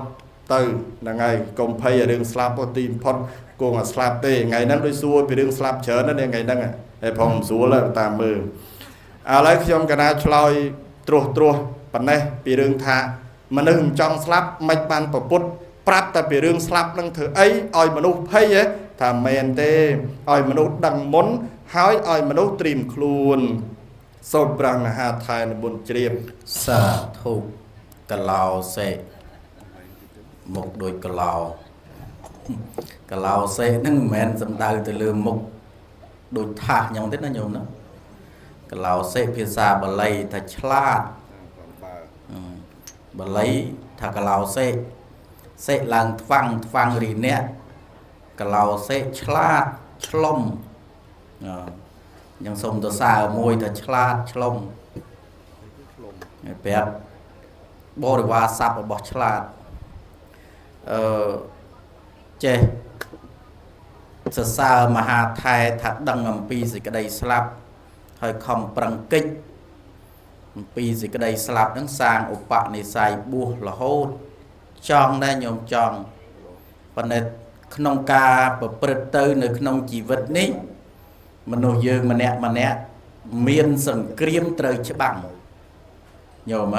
ទៅហ្នឹងហើយកុំភ័យរឿងស្លាប់ទីបំផុតគង់តែស្លាប់ទេថ្ងៃហ្នឹងដូចសួរពីរឿងស្លាប់ច្រើនណាស់ថ្ងៃហ្នឹងហើយផងមិនស្រួលតាមមើលឥឡូវខ្ញុំកណាឆ្លើយត្រួសត្រាសប៉ុណ្ណេះពីរឿងថាមនុស្សមិនចង់ស្លាប់មិនបានប្រពុតប្រាប់តែពីរឿងស្លាប់នឹងធ្វើអីឲ្យមនុស្សភ័យហ៎ថាមែនទេឲ្យមនុស្សដឹងមុនហើយឲ្យមនុស្សត្រៀមខ្លួនសូមព្រះមហាថែនិមន្តជ្រាបសាធុកឡោសេមុខដូចកឡោកឡោសេហ្នឹងមិនមែនសំដៅទៅលើមុខដូចថាសញោមទេណាញោមណាកឡោសេភាសាបាលីថាឆ្លាតបាលីថាកឡោសេសេឡើងថ្វាំងថ្វាំងរីអ្នកកឡោសេឆ្លាតឆ្លុំអញ្ចឹងសូមទៅសើមួយថាឆ្លាតឆ្លុំប្រាប់បរិវារស័ព្ទរបស់ឆ្លាតអឺចេះសរសើរមហាថែថាដឹងអំពីសេចក្តីស្លាប់ហើយខំប្រឹងកិច្ចអំពីសេចក្តីស្លាប់ហ្នឹងសាងឧបនិស្ស័យបួសរហូតចង់ដែរញោមចង់ប៉ុន្តែក្នុងការប្រព្រឹត្តទៅនៅក្នុងជីវិតនេះមនុស្សយើងម្នាក់ម្នាក់មានសង្គ្រាមត្រូវច្បាំងញោម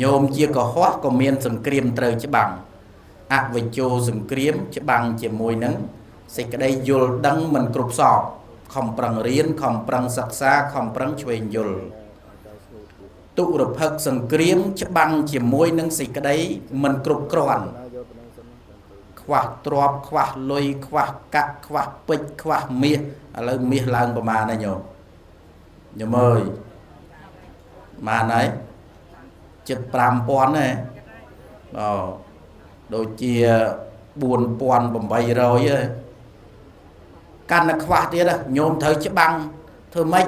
ញោមជាកុហកក៏មានសង្គ្រាមត្រូវច្បាំងអវិជ្ជោសង្គ្រាមច្បាំងជាមួយនឹងសេចក្តីយល់ដឹងមិនគ្រប់សពខំប្រឹងរៀនខំប្រឹងសិក្សាខំប្រឹងឆ្វេងយល់ទុរភឹកសង្គ្រាមច្បាំងជាមួយនឹងសេចក្តីមិនគ្រប់គ្រាន់ខ្វះទ្រព្យខ្វះលុយខ្វះកាក់ខ្វះពេជ្រខ្វះមាសឥឡូវមាសឡើងប្រមាណហើយញោមញោមអើយប្រមាណហើយជិត5000 ដែរអូដូចជា 4800 ហើយកាន់តែខ្វះទៀតញោមត្រូវច្បាំងធ្វើម៉េច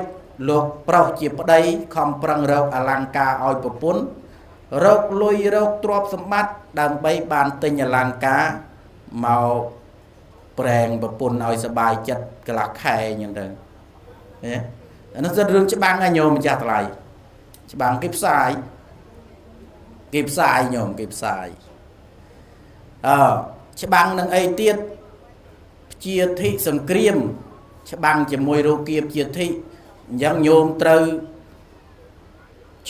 លោកប្រុសជាប្តីខំប្រឹងរកអលង្ការឲ្យប្រពន្ធរកលុយរកទ្រព្យសម្បត្តិដើម្បីបានទិញអលង្ការមកប្រែងប្រពន្ធឲ្យសប្បាយចិត្តកន្លះខែអញ្ចឹងទៅណាអានោះសិតរឿងច្បាំងឲ្យញោមម្ចាស់ថ្លៃច្បាំងគេផ្សាយគេផ្សាយញោមគេផ្សាយអើច្បាំងនឹងអីទៀតជាធិសង្គ្រាមច្បាំងជាមួយរោគាជាធិអញ្ចឹងញោមត្រូវ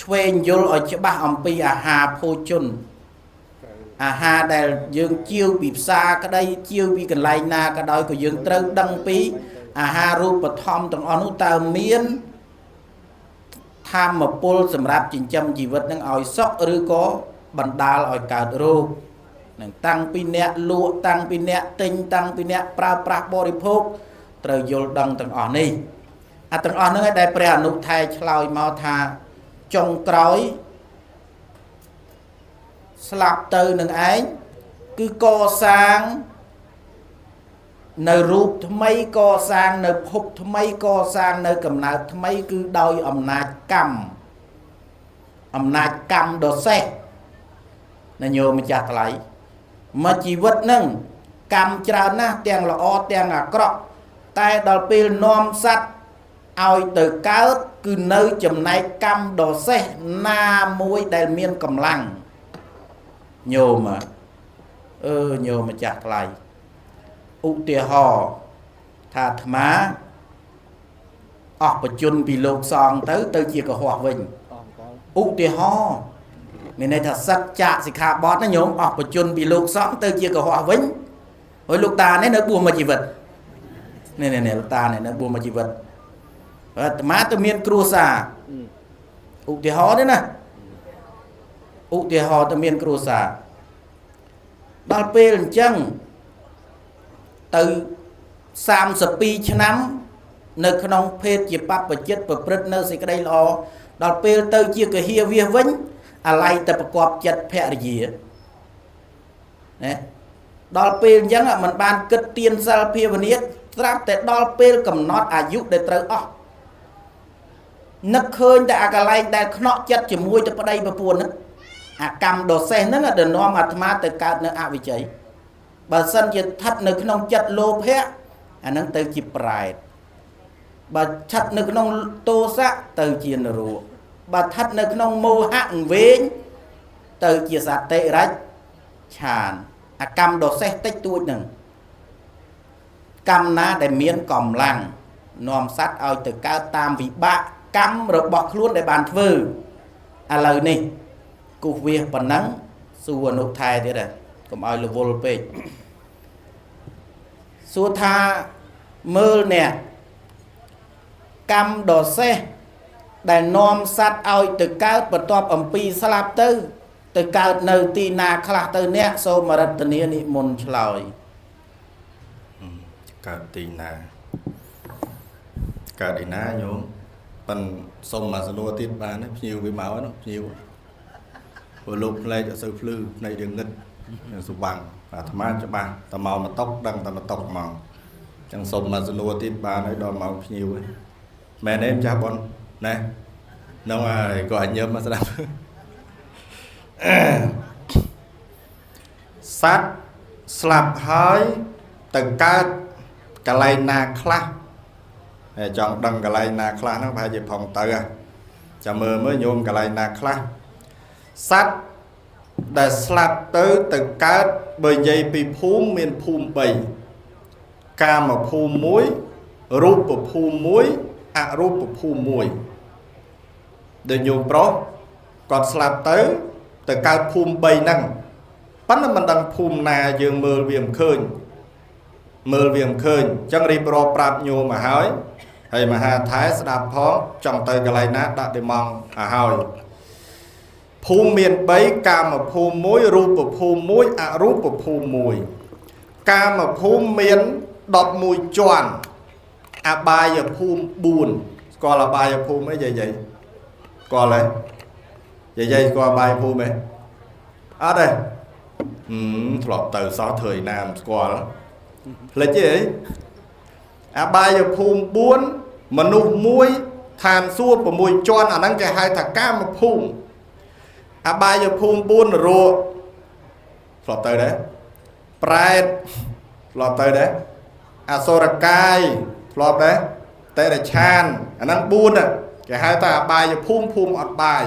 ឆ្វេងយល់ឲ្យច្បាស់អំពីអាហារភោជនអាហារដែលយើងជាវពីផ្សារក្តីជាវពីកន្លែងណាក៏ដោយក៏យើងត្រូវដឹងពីអាហាររូបធម៌ទាំងអស់នោះតើមានធម៌ពលសម្រាប់ចិញ្ចឹមជីវិតនឹងឲ្យសុខឬក៏បណ្ដាលឲ្យកើតរោគនឹងតាំងពីអ្នកលក់តាំងពីអ្នកទិញតាំងពីអ្នកប្រើប្រាស់បរិភោគត្រូវយល់ដឹងទាំងអស់នេះអាទាំងអស់ហ្នឹងឯងដែលព្រះអនុថែឆ្លើយមកថាចុងក្រោយស្លាប់ទៅនឹងឯងគឺកសាងនៅរូបថ្មីកសាងនៅភពថ្មីកសាងនៅកំណើតថ្មីគឺដោយអំណាចកម្មអំណាចកម្មដ៏សេះណាញោមម្ចាស់ថ្លៃមកជីវិតនឹងកម្មច្រើនណាស់ទាំងល្អទាំងអាក្រក់តែដល់ពេលនាំសត្វឲ្យទៅកើតគឺនៅចំណែកកម្មដ៏សេះណាមួយដែលមានកម្លាំងញោមអឺញោមម្ចាស់ថ្លៃឧទាហរណ៍ថាអាត្មាអស់បជនពីលោកសងទៅទៅជាកុហកវិញឧទាហរណ៍មានន័យថាសឹកចាកសិក្ខាបទណាញោមអស់បជនពីលោកសងទៅជាកុហកវិញហើយលោកតានេះនៅបួសមួយជីវិតនេះនេះលោកតានេះនៅបួសមួយជីវិតអាត្មាទៅមានគ្រួសារឧទាហរណ៍ទេណាឧទាហរណ៍ទៅមានគ្រួសារដល់ពេលអញ្ចឹងទៅ32ឆ្នាំនៅក្នុងភេទជាបព្វជិតប្រព្រឹត្តនៅសេចក្តីល្អដល់ពេលទៅជាកហិវាសវិញអាល័យទៅប្រកបចិត្តភរិយាណាដល់ពេលអញ្ចឹងមិនបានគិតទានសិលភាវនាស្រាប់តែដល់ពេលកំណត់អាយុដែលត្រូវអស់នឹកឃើញតែអាកន្លែងដែលខ្នក់ចិត្តជាមួយទៅប្តីប្រពន្ធហ្នឹងអាកម្មដ៏សេះហ្នឹងដែលនាំអាត្មាទៅកើតនៅអវិជ័យបើសិនជាស្ថិតនៅក្នុងចិត្តលោភៈអាហ្នឹងទៅជាប្រែតបើស្ថិតនៅក្នុងទោសៈទៅជានរកបើស្ថិតនៅក្នុងមោហៈវែងទៅជាសតិរិច្ឆានអាកម្មដ៏សេះតិចតួចហ្នឹងកម្មណាដែលមានកម្លាំងនាំសត្វឲ្យទៅកើតតាមវិបាកកម្មរបស់ខ្លួនដែលបានធ្វើឥឡូវនេះគូសវាសប៉ុណ្ណឹងសួរអនុថែទៀតហើយកុំឲ្យរវល់ពេកសួរថាមើលអ្នកកម្មដ៏សេះដែលនាំសត្វឲ្យទៅកើតបន្ទាប់អំពីស្លាប់ទៅទៅកើតនៅទីណាខ្លះទៅអ្នកសូមរតនានិមន្តឆ្លើយកើតទីណាកើតឯណាញោមប៉ិនសុំមកសំណួរទៀតបានភ្ញៀវវាមកហ្នឹងភ្ញៀវព្រោះលោកផ្លែកអត់សូវភ្លឺភ្នែករឿងងឹតសវាំងអាត្មាច្បាស់តែមកមកតុកដឹងតែមកតុកមកអញ្ចឹងសុំមកសំណួរទៀតបានហើយដល់មកភ្ញៀវមែនទេម្ចាស់ប៉ុនណែហ្នឹងហើយក៏អញញឹមមកស្ដាប់សត្វស្លាប់ហើយទៅកើតកន្លែងណាខ្លះហើយចង់ដឹងកន្លែងណាខ្លះហ្នឹងប្រហែលជាផងទៅចាំមើលមើលញោមកន្លែងណាខ្លះសត្វដែលស្លាប់ទៅទៅកើតបើនិយាយពីភូមិមានភូមិ3កាមភូមិ1រូបភូមិ1អរូបភូមិ1ដែលញោមប្រុសគាត់ស្លាប់ទៅទៅកើតភូមិ3ហ្នឹងប៉ុន្តែមិនដឹងភូមិណាយើងមើលវាមិនឃើញមើលវាមិនឃើញអញ្ចឹងរៀបរាប់ប្រាប់ញោមមកហើយហើយមហាថែស្ដាប់ផងចង់ទៅកន្លែងណាដាក់ទីម៉ងឲ្យហើយភូមិមាន3កាមភូមិ1រូបភូមិ1អរូបភូមិ1កាមភូមិមាន11ជាន់អបាយភូមិ4ស្គាល់អបាយភូមិអីយាយស្គាល់ទេយាយស្គាល់អបាយភូមិទេអត់ទេ ធ្លាប់ទៅសោះធ្វើឯណាមិនស្គាល់ភ្លេចទេអីអបាយភូមិ4មនុស្ស1ឋានសួគ៌6ជាន់អាហ្នឹងគេហៅថាកាមភូមិអបាយភូមិ4នរកធ្លាប់ទៅដែរប្រែតធ្លាប់ទៅដែរអសុរកាយធ្លាប់ដែរតិរឆានអាហ្នឹង4គេហៅថាអបាយភូមិភូមិអត់បាយ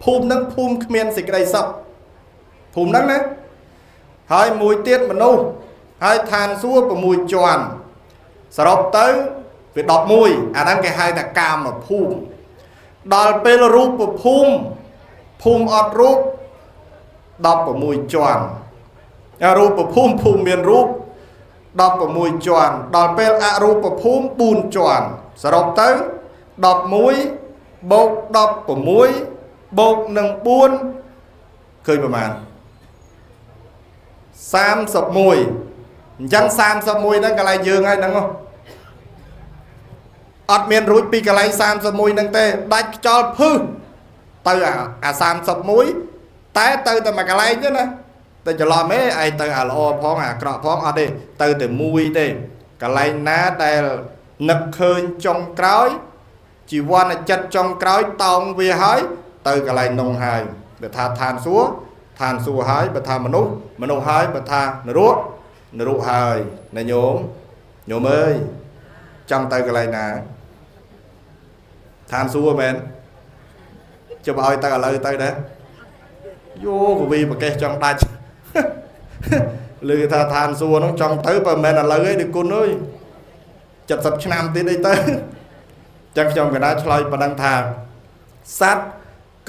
ភូមិហ្នឹងភូមិគ្មានសេចក្តីសុខភូមិហ្នឹងណាហើយមួយទៀតមនុស្សហើយឋានសួគ៌6ជាន់សរុបទៅវា11អាហ្នឹងគេហៅថាកាមភូមិដល់ពេលរូបភូមិភូមិអត់រូប16ជាន់រូបភូមិភូមិមានរូប16ជាន់ដល់ពេលអរូបភូមិ4ជាន់សរុបទៅ11បូក16បូកនឹង4ឃើញប្រមាណ31អញ្ចឹង31ហ្នឹងកន្លែងយើងហើយហ្នឹងអត់មានរួចពីកន្លែង31ហ្នឹងទេដាច់ខ្យល់ភឹសទៅអា31តែទៅតែមួយកន្លែងទេណាតែច្រឡំទេឯងទៅអាល្អផងអាក្រក់ផងអត់ទេទៅតែមួយទេកន្លែងណាដែលនឹកឃើញចុងក្រោយជីវនចិត្តចុងក្រោយតោងវាហើយទៅកន្លែងនោះហើយបើថាឋានសួគ៌ឋានសួគ៌ហើយបើថាមនុស្សមនុស្សហើយបើថានរកនរកហើយណាញោមញោមអើយចង់ទៅកន្លែងណាឋានសួគ៌មែនចុះឲ្យទៅឥឡូវទៅដែរយោកវីប្រកេះចង់ដាច់ឮថាឋានសួគ៌ហ្នឹងចង់ទៅបើមិនមែនឥឡូវទេដូចគុណអើយ70ឆ្នាំទៀតអីទៅចឹងខ្ញុំកណាឆ្លើយប៉ុណ្ណឹងថាសត្វ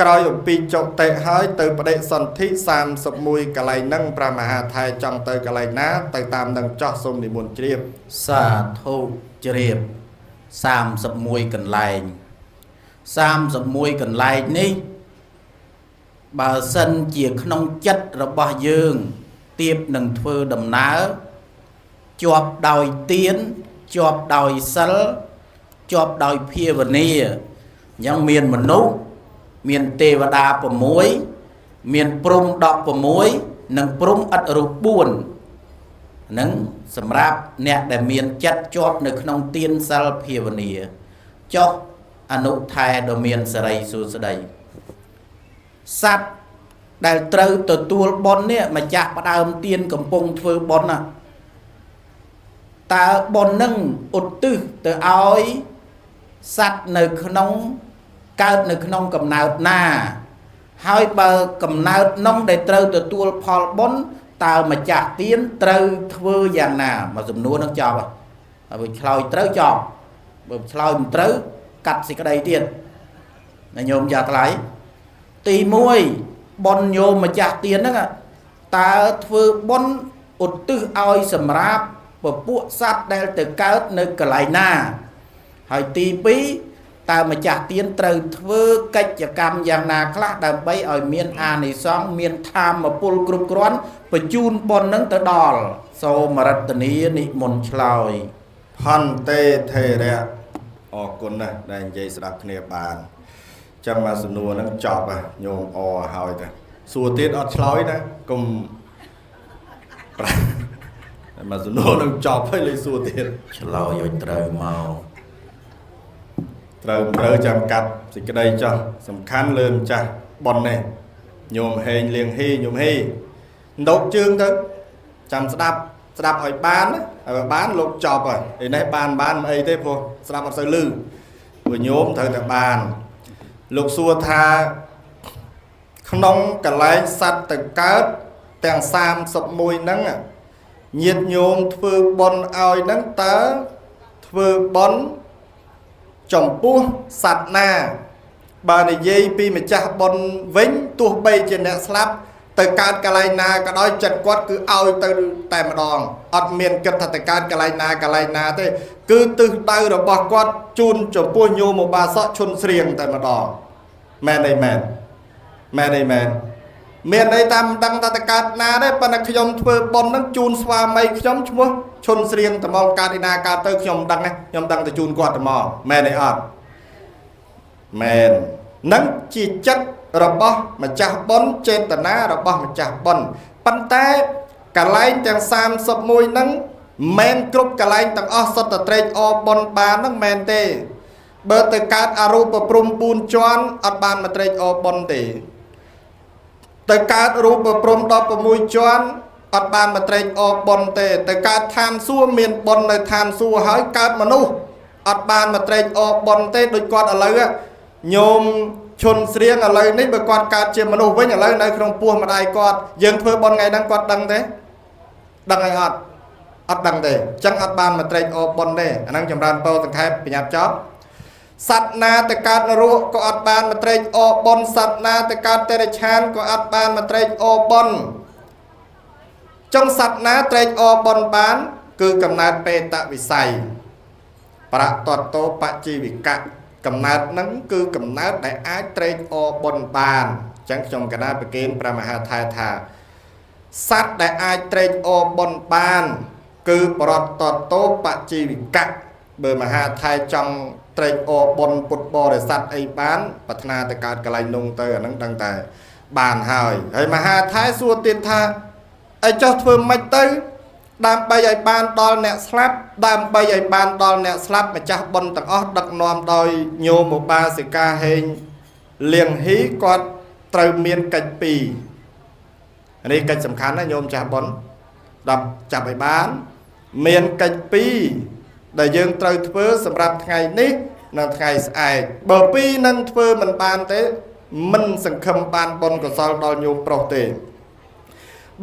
ក្រោយអំពីចុតិហើយទៅបដិសន្ធិ31កន្លែងហ្នឹងព្រះមហាថែចង់ទៅកន្លែងណាទៅតាមនឹងចោះសូមនិមន្តជ្រាបសាធុជ្រាប31កន្លែង31កន្លែងនេះបើសិនជាក្នុងចិត្តរបស់យើងទៀបនឹងធ្វើដំណើរជាប់ដោយទានជាប់ដោយសិលជាប់ដោយភាវនាអញ្ចឹងមានមនុស្សមានទេវតា6មានព្រហ្ម16និងព្រហ្មឥតរូប4ហ្នឹងសម្រាប់អ្នកដែលមានចិត្តជាប់នៅក្នុងទានសិលភាវនាចុះអនុថែដ៏មានសិរីសួស្តីសត្វដែលត្រូវទទួលបុណ្យនេះម្ចាស់ផ្ដើមទានកំពុងធ្វើបុណ្យណាតើបុណ្យនឹងឧទ្ទិសទៅឲ្យសត្វនៅក្នុងកើតនៅក្នុងកំណើតណាហើយបើកំណើតនោះដែលត្រូវទទួលផលបុណ្យតើម្ចាស់ទានត្រូវធ្វើយ៉ាងណាមកសំណួរនឹងចប់ហើយបើឆ្លើយត្រូវចប់បើឆ្លើយមិនត្រូវកាត់សេចក្តីទៀតណាញោមចាថ្លៃទី1បុណ្យញោមម្ចាស់ទានហ្នឹងតើធ្វើបុណ្យឧទ្ទិសឲ្យសម្រាប់ពពួកសត្វដែលទៅកើតនៅកន្លែងណាហើយទី2តើម្ចាស់ទានត្រូវធ្វើកិច្ចកម្មយ៉ាងណាខ្លះដើម្បីឲ្យមានអានិសង្សមានធម៌ពលគ្រប់គ្រាន់បញ្ជូនបុណ្យនឹងទៅដល់សូមរតនានិមន្តឆ្លើយផន្តេថេរៈអរគុណណាស់ដែលនិយាយស្ដាប់គ្នាបានចឹងមកសំណួរហ្នឹងចប់ហ៎ញោមអហើយទៅសួរទៀតអត់ឆ្លើយណាកុំមកសំណួរហ្នឹងចប់ហើយលេសួរទៀតឆ្លើយឲ្យត្រូវមកត្រូវត្រូវចាំកាត់សេចក្តីចោះសំខាន់លើម្ចាស់ប៉ុននេះញោមហេងលៀងហ៊ីញោមហ៊ីដកជើងទៅចាំស្ដាប់ស្ដាប់ឲ្យបានឲ្យបានលោកចប់ហើយឯនេះបានបានមិនអីទេព្រោះស្ដាប់អត់សូវឮព្រោះញោមត្រូវតែបានលោកសួរថាក្នុងកន្លែងសត្វទៅកើតទាំង31ហ្នឹងញាតិញោមធ្វើបុណ្យឲ្យហ្នឹងតើធ្វើបុណ្យចំពោះសត្វណាបើនិយាយពីម្ចាស់បុណ្យវិញទោះបីជាអ្នកស្លាប់ទៅកើតកន្លែងណាក៏ដោយចិត្តគាត់គឺឲ្យទៅតែម្ដងអត់មានគិតថាទៅកើតកន្លែងណាកន្លែងណាទេគឺទិសដៅរបស់គាត់ជូនចំពោះញោមឧបាសកឈុនស្រៀងតែម្ដងមែនទេមែនមែនទេមែនមានន័យតាមដឹងថាទៅកើតណាទេប៉ុន្តែខ្ញុំធ្វើបុណ្យនឹងជូនស្វាមីខ្ញុំឈ្មោះឈុនស្រៀងត្មងកើតឯណាកើតទៅខ្ញុំដឹងណាខ្ញុំដឹងទៅជូនគាត់ត្មងមែនទេអត់មែននឹងជាចិត្តរបស់ម្ចាស់បុណ្យចេតនារបស់ម្ចាស់បុណ្យ ប៉ុន្តែកន្លែងទាំង31ហ្នឹងមិនគ្រប់កន្លែងទាំងអស់សុទ្ធតែត្រេកអរបុណ្យបានហ្នឹងមែនទេបើទៅកើតអរូបព្រំ4ជាន់អត់បានមកត្រេកអរបុណ្យទេទៅកើតរូបព្រំ16ជាន់អត់បានមកត្រេកអរបុណ្យទេទៅកើតឋានសួគ៌មានបុណ្យនៅឋានសួគ៌ហើយកើតមនុស្សអត់បានមកត្រេកអរបុណ្យទេដូចគាត់ឥឡូវញោមឈុនស្រៀងឥឡូវនេះបើគាត់កើតជាមនុស្សវិញឥឡូវនៅក្នុងពោះម្ដាយគាត់យើងធ្វើបុណ្យថ្ងៃហ្នឹងគាត់ដឹងទេដឹងហើយអត់អត់ដឹងទេអញ្ចឹងអត់បានមកត្រេកអរបុណ្យទេអាហ្នឹងចម្រើនពរសង្ខេបបញ្ញាប់ចប់សត្វណាទៅកើតនរកក៏អត់បានមកត្រេកអរបុណ្យសត្វណាទៅកើតតិរច្ឆានក៏អត់បានមកត្រេកអរបុណ្យចុងសត្វណាត្រេកអរបុណ្យបានគឺកំណើតបេតវិស័យប្រតតោបជីវិកៈកំណើតហ្នឹងគឺកំណើតដែលអាចត្រេកអរបុណ្យបានអញ្ចឹងខ្ញុំកណាប្រគេនព្រះមហាថែថាសត្វដែលអាចត្រេកអរបុណ្យបានគឺប្រតតោបជីវិកៈបើមហាថែចង់ត្រេកអរបុណ្យពុទ្ធបរិស័ទអីបានប្រាថ្នាទៅកើតកន្លែងនោះទៅអាហ្នឹងដឹងតែបានហើយហើយមហាថែសួរទៀតថាអីចុះធ្វើម៉េចទៅដើម្បីឲ្យបានដល់អ្នកស្លាប់ដើម្បីឲ្យបានដល់អ្នកស្លាប់ម្ចាស់បុណ្យទាំងអស់ដឹកនាំដោយញោមឧបាសិកាហេងលៀងហ៊ីគាត់ត្រូវមានកិច្ចពីរនេះកិច្ចសំខាន់ណាញោមចាស់បុណ្យដល់ចាប់ឲ្យបានមានកិច្ចពីរដែលយើងត្រូវធ្វើសម្រាប់ថ្ងៃនេះនិងថ្ងៃស្អែកបើពីរនឹងធ្វើមិនបានទេមិនសង្ឃឹមបានបុណ្យកុសលដល់ញោមប្រុសទេ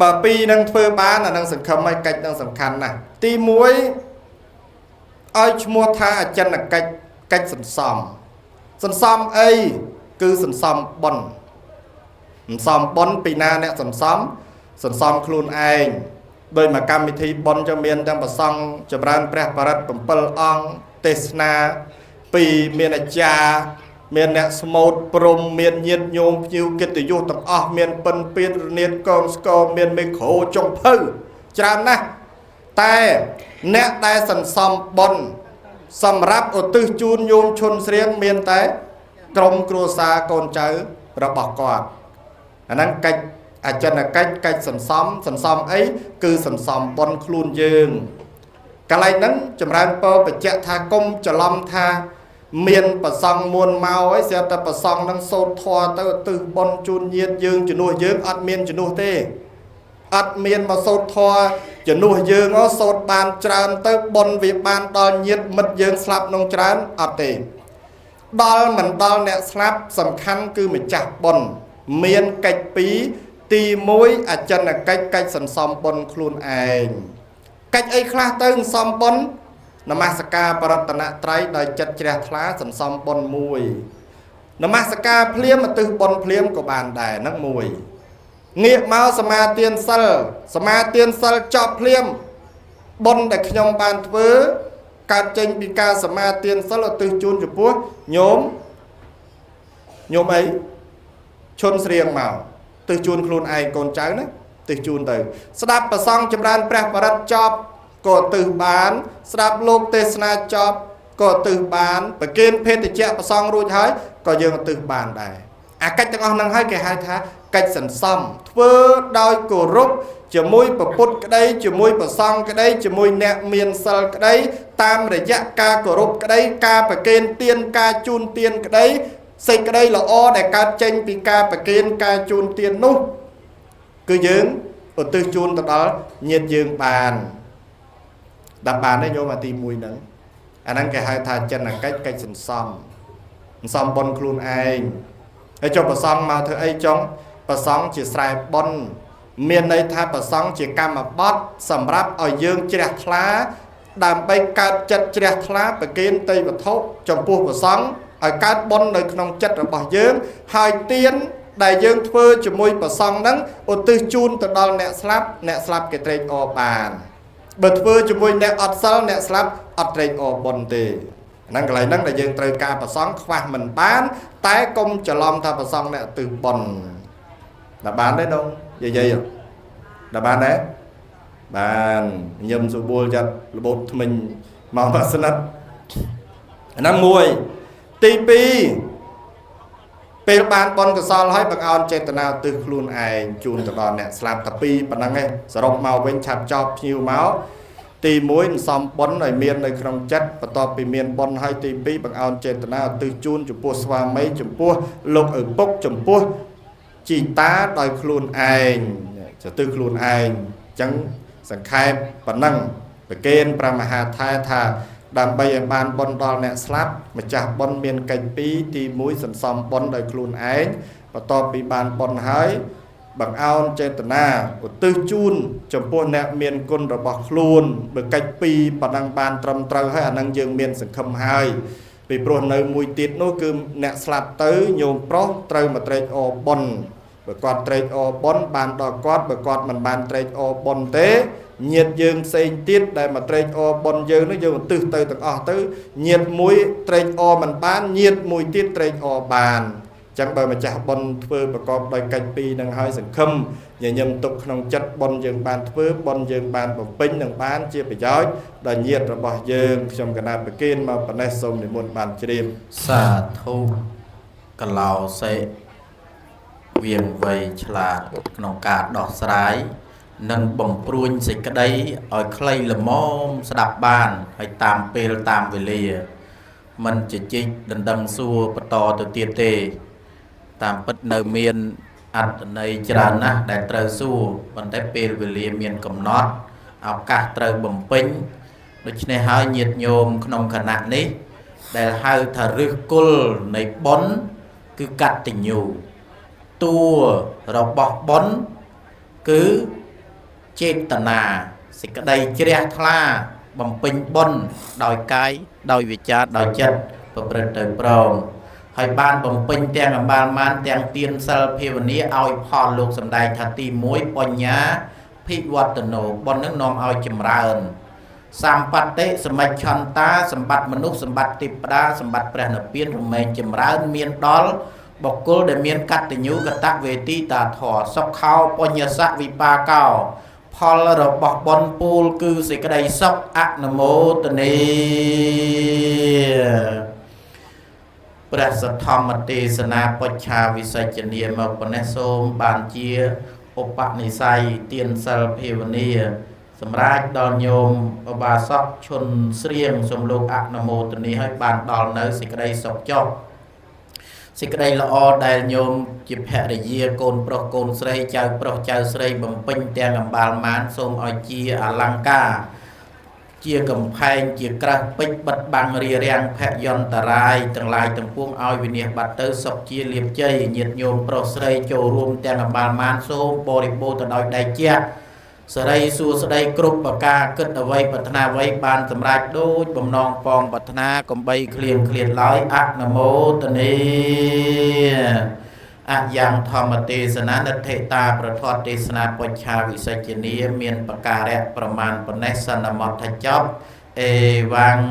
បើពីរនឹងធ្វើបានអានឹងសង្ឃឹមឲ្យកិច្ចនឹងសំខាន់ណាស់ទី1ឲ្យឈ្មោះថាអចិន្នកិច្ចកិច្ចសន្សំសន្សំអីគឺសន្សំបុណ្យសន្សំបុណ្យពីណាអ្នកសន្សំសន្សំខ្លួនឯងដោយមកកម្មវិធីបុណ្យจะមានទាំងប្រសង់ចម្រើនព្រះបរិត្ត7អង្គទេសនាពីមានអាចារ្យមានអ្នកស្មូតព្រំមានញាតិញោមភ្ញៀវកិត្តិយសទាំងអស់មានពិនពៀតរនាតកងស្គរមានមេក្រូចុងភៅច្រើនណាស់តែអ្នកដែលសន្សំបុណ្យសម្រាប់ឧទ្ទិសជូនញោមឈុនស្រៀងមានតែក្រុមគ្រួសារកូនចៅរបស់គាត់អាហ្នឹងកិច្ចអចិន្នកិច្ចកិច្ចសន្សំសន្សំអីគឺសន្សំបុណ្យខ្លួនយើងកន្លែងហ្នឹងចម្រើនពរបញ្ជាក់ថាកុំច្រឡំថាមានប្រសង់មួនមកអីស្រាប់តែប្រសង់នឹងសូត្រធម៌ទៅឧទ្ទិសបុណ្យជូនញាតិយើងជំនួសយើងអត់មានជំនួសទេអត់មានមកសូត្រធម៌ជំនួសយើងសូត្របានច្រើនទៅបុណ្យវាបានដល់ញាតិមិត្តយើងស្លាប់ក្នុងច្រើនអត់ទេដល់មិនដល់អ្នកស្លាប់សំខាន់គឺម្ចាស់បុណ្យមានកិច្ចពីរទី1អចិន្នកិច្ចកិច្ចសន្សំបុណ្យខ្លួនឯងកិច្ចអីខ្លះទៅសន្សំបុណ្យនមស្ការបរតនត្រ័យដោយចិត្តជ្រះថ្លាសន្សំបុណ្យមួយនមស្ការភ្លាមឧទ្ទិសបុណ្យភ្លាមក៏បានដែរហ្នឹងមួយងាកមកសមាទានសិលសមាទានសិលចប់ភ្លាមបុណ្យដែលខ្ញុំបានធ្វើកើតចេញពីការសមាទានសិលឧទ្ទិសជូនចំពោះញោមញោមអីឈុនស្រៀងមកទិសជូនខ្លួនឯងកូនចៅណាទិសជូនទៅស្ដាប់ប្រសង់ចម្រើនព្រះបរិត្តចប់ក៏ទិសបានស្ដាប់លោកទេសនាចប់ក៏ទិសបានប្រគេនភេទជ្ជៈប្រសង់រួចហើយក៏យើងទិសបានដែរអាកិច្ចទាំងអស់ហ្នឹងហើយគេហៅថាកិច្ចសន្សំធ្វើដោយគោរពជាមួយព្រះពុទ្ធក្តីជាមួយព្រះសង្ឃក្តីជាមួយអ្នកមានសិលក្តីតាមរយៈការគោរពក្តីការប្រគេនទានការជូនទានក្តីសេចក្តីល្អដែលកើតចេញពីការប្រគេនការជូនទាននោះគឺយើងឧទ្ទិសជូនទៅដល់ញាតិយើងបានដល់បានទេញោមអាទី1ហ្នឹងអាហ្នឹងគេហៅថាចិនកិច្ចកិច្ចសន្សំសន្សំបុណ្យខ្លួនឯងហើយចុះប្រសង់មកធ្វើអីចុងប្រសង់ជាស្រែបុណ្យមានន័យថាប្រសង់ជាកម្មបត្តិសម្រាប់ឲ្យយើងជ្រះថ្លាដើម្បីកើតចិត្តជ្រះថ្លាប្រគេនទេវត្ថុចំពោះប្រសង់ឲ្យកើតបុណ្យនៅក្នុងចិត្តរបស់យើងហើយទានដែលយើងធ្វើជាមួយប្រសង់ហ្នឹងឧទ្ទិសជូនទៅដល់អ្នកស្លាប់អ្នកស្លាប់គេត្រេកអរបានបើធ្វើជាមួយអ្នកអត់សិលអ្នកស្លាប់អត់ត្រេកអរបុណ្យទេហ្នឹងកន្លែងហ្នឹងដែលយើងត្រូវការប្រសង់ខ្វះមិនបានតែកុំច្រឡំថាប្រសង់អ្នកឧទ្ទិសបុណ្យដល់បានទេនងយាយដល់បានទេបានញឹមសុបួលចាត់របូតថ្មិញមកមកស្និតហ្នឹងមួយទី2 ពេលបានបុណ្យកុសលហើយបង្អោនចេតនាឧទ្ទិសខ្លួនឯងជូនទៅដល់អ្នកស្លាប់តែពីរប៉ុណ្ណឹងឯងសរុបមកវិញឆាប់ចប់ភ្ញៀវមកទី1សំបុណ្យឲ្យមាននៅក្នុងចិត្តបន្ទាប់ពីមានបុណ្យហើយទី2បង្អោនចេតនាឧទ្ទិសជូនចំពោះស្វាមីចំពោះលោកឪពុកចំពោះជីតាដោយខ្លួនឯងឧទ្ទិសខ្លួនឯងអញ្ចឹងសង្ខេបប៉ុណ្ណឹងប្រគេនព្រះមហាថែថាដើម្បីឲ្យបានបុណ្យដល់អ្នកស្លាប់ម្ចាស់បុណ្យមានកិច្ចពីរទី1សន្សំបុណ្យដោយខ្លួនឯងបន្ទាប់ពីបានបុណ្យហើយបង្អោនចេតនាឧទ្ទិសជូនចំពោះអ្នកមានគុណរបស់ខ្លួនបើកិច្ចពីរប៉ុណ្ណឹងបានត្រឹមត្រូវហើយអានឹងយើងមានសង្ឃឹមហើយពីព្រោះនៅមួយទៀតនោះគឺអ្នកស្លាប់ទៅញោមប្រុសត្រូវមកត្រេកអរបុណ្យបើគាត់ត្រេកអរបុណ្យបានដល់គាត់បើគាត់មិនបានត្រេកអរបុណ្យទេញាតយើងផ្សេងទៀតដែលមកត្រេកអរបុណ្យយើងនោះយើងឧទ្ទិសទៅទាំងអស់ទៅញាតមួយត្រេកអរមិនបានញាតមួយទៀតត្រេកអរបានចឹងបើម្ចាស់បុណ្យធ្វើប្រកបដោយកិច្ចពីរនឹងហើយសង្ឃឹមញញឹមទុកក្នុងចិត្តបុណ្យយើងបានធ្វើបុណ្យយើងបានបំពេញនឹងបានជាប្រយោជន៍ដល់ញាតិរបស់យើងខ្ញុំកណាប្រគេនមកប៉ុណ្ណេះសូមនិមន្តបានជ្រាបសាធុកឡោសិវៀងវៃឆ្លាតក្នុងការដោះស្រាយនិងបំព្រួញសេចក្តីឲ្យខ្លីល្មមស្ដាប់បានហើយតាមពេលតាមវេលាមិនជជែកដណ្ដឹងសួរបន្តទៅទៀតទេតាមពិតនៅមានអត្ថន័យច្រើនណាស់ដែលត្រូវសួរប៉ុន្តែពេលវេលាមានកំណត់ឱកាសត្រូវបំពេញដូច្នេះហើយញាតិញោមក្នុងខណៈនេះដែលហៅថាឫសគល់នៃបុណ្យគឺកតញ្ញូតួរបស់បុណ្យគឺចេតនាសេចក្តីជ្រះថ្លាបំពេញបុណ្យដោយកាយដោយវាចាដោយចិត្តប្រព្រឹត្តទៅព្រមហើយបានបំពេញទាំងអបាលមានទាំងទានសិលភាវនាឲ្យផលលោកសម្ដែងថាទី1បញ្ញាភិវឌ្ឍនោបុណ្យនឹងនាំឲ្យចម្រើនសម្បត្តិសមិច្ឆន្តាសម្បត្តិមនុស្សសម្បត្តិទេពតាសម្បត្តិព្រះនិព្វានរមែងចម្រើនមានដល់បុគ្គលដែលមានកតញ្ញូកតវេទីតាធម៌សុខោបញ្ញសៈវិបាកោផលរបស់បុណ្យពូលគឺសេចក្តីសុខអនុមោទនាព្រះសទ្ធម្មទេសនាបច្ឆាវិសជ្ជនាមកប៉ុណ្ណេះសូមបានជាឧបនិស្ស័យទានសិលភាវនាសម្រាប់ដល់ញោមឧបាសកឈុនស្រៀងសូមលោកអនុមោទនាឲ្យបានដល់នៅសេចក្តីសុខចុះសេចក្តីល្អដែលញោមជាភរិយាកូនប្រុសកូនស្រីចៅប្រុសចៅស្រីបំពេញទាំងអបាលមានសូមឲ្យជាអលង្ការជាកំផែងជាក្រាស់ពេជ្របិទបាំងរារាំងភយន្តរាយទាំងឡាយទាំងពួងឲ្យវិនាសបាត់ទៅសុខជាលាភជ័យញាតិញោមប្រុសស្រីចូលរួមទាំងអបាលមានសូមបរិបូរណ៍ទៅដោយដៃជះសេរីសួស្តីគ្រប់ប្រការគិតអ្វីប្រាថ្នាអ្វីបានសម្រេចដូចបំណងប៉ងប្រាថ្នាកំបីគ្លៀងគ្លាតឡើយអនុមោទនាអយ៉ាងធម្មទេសនានិធិតាប្រធតទេសនាបច្ឆាវិសជ្ជនាមានប្រការៈប្រមាណប៉ុណ្ណេះសន្មតថាចប់អេវ៉ាំង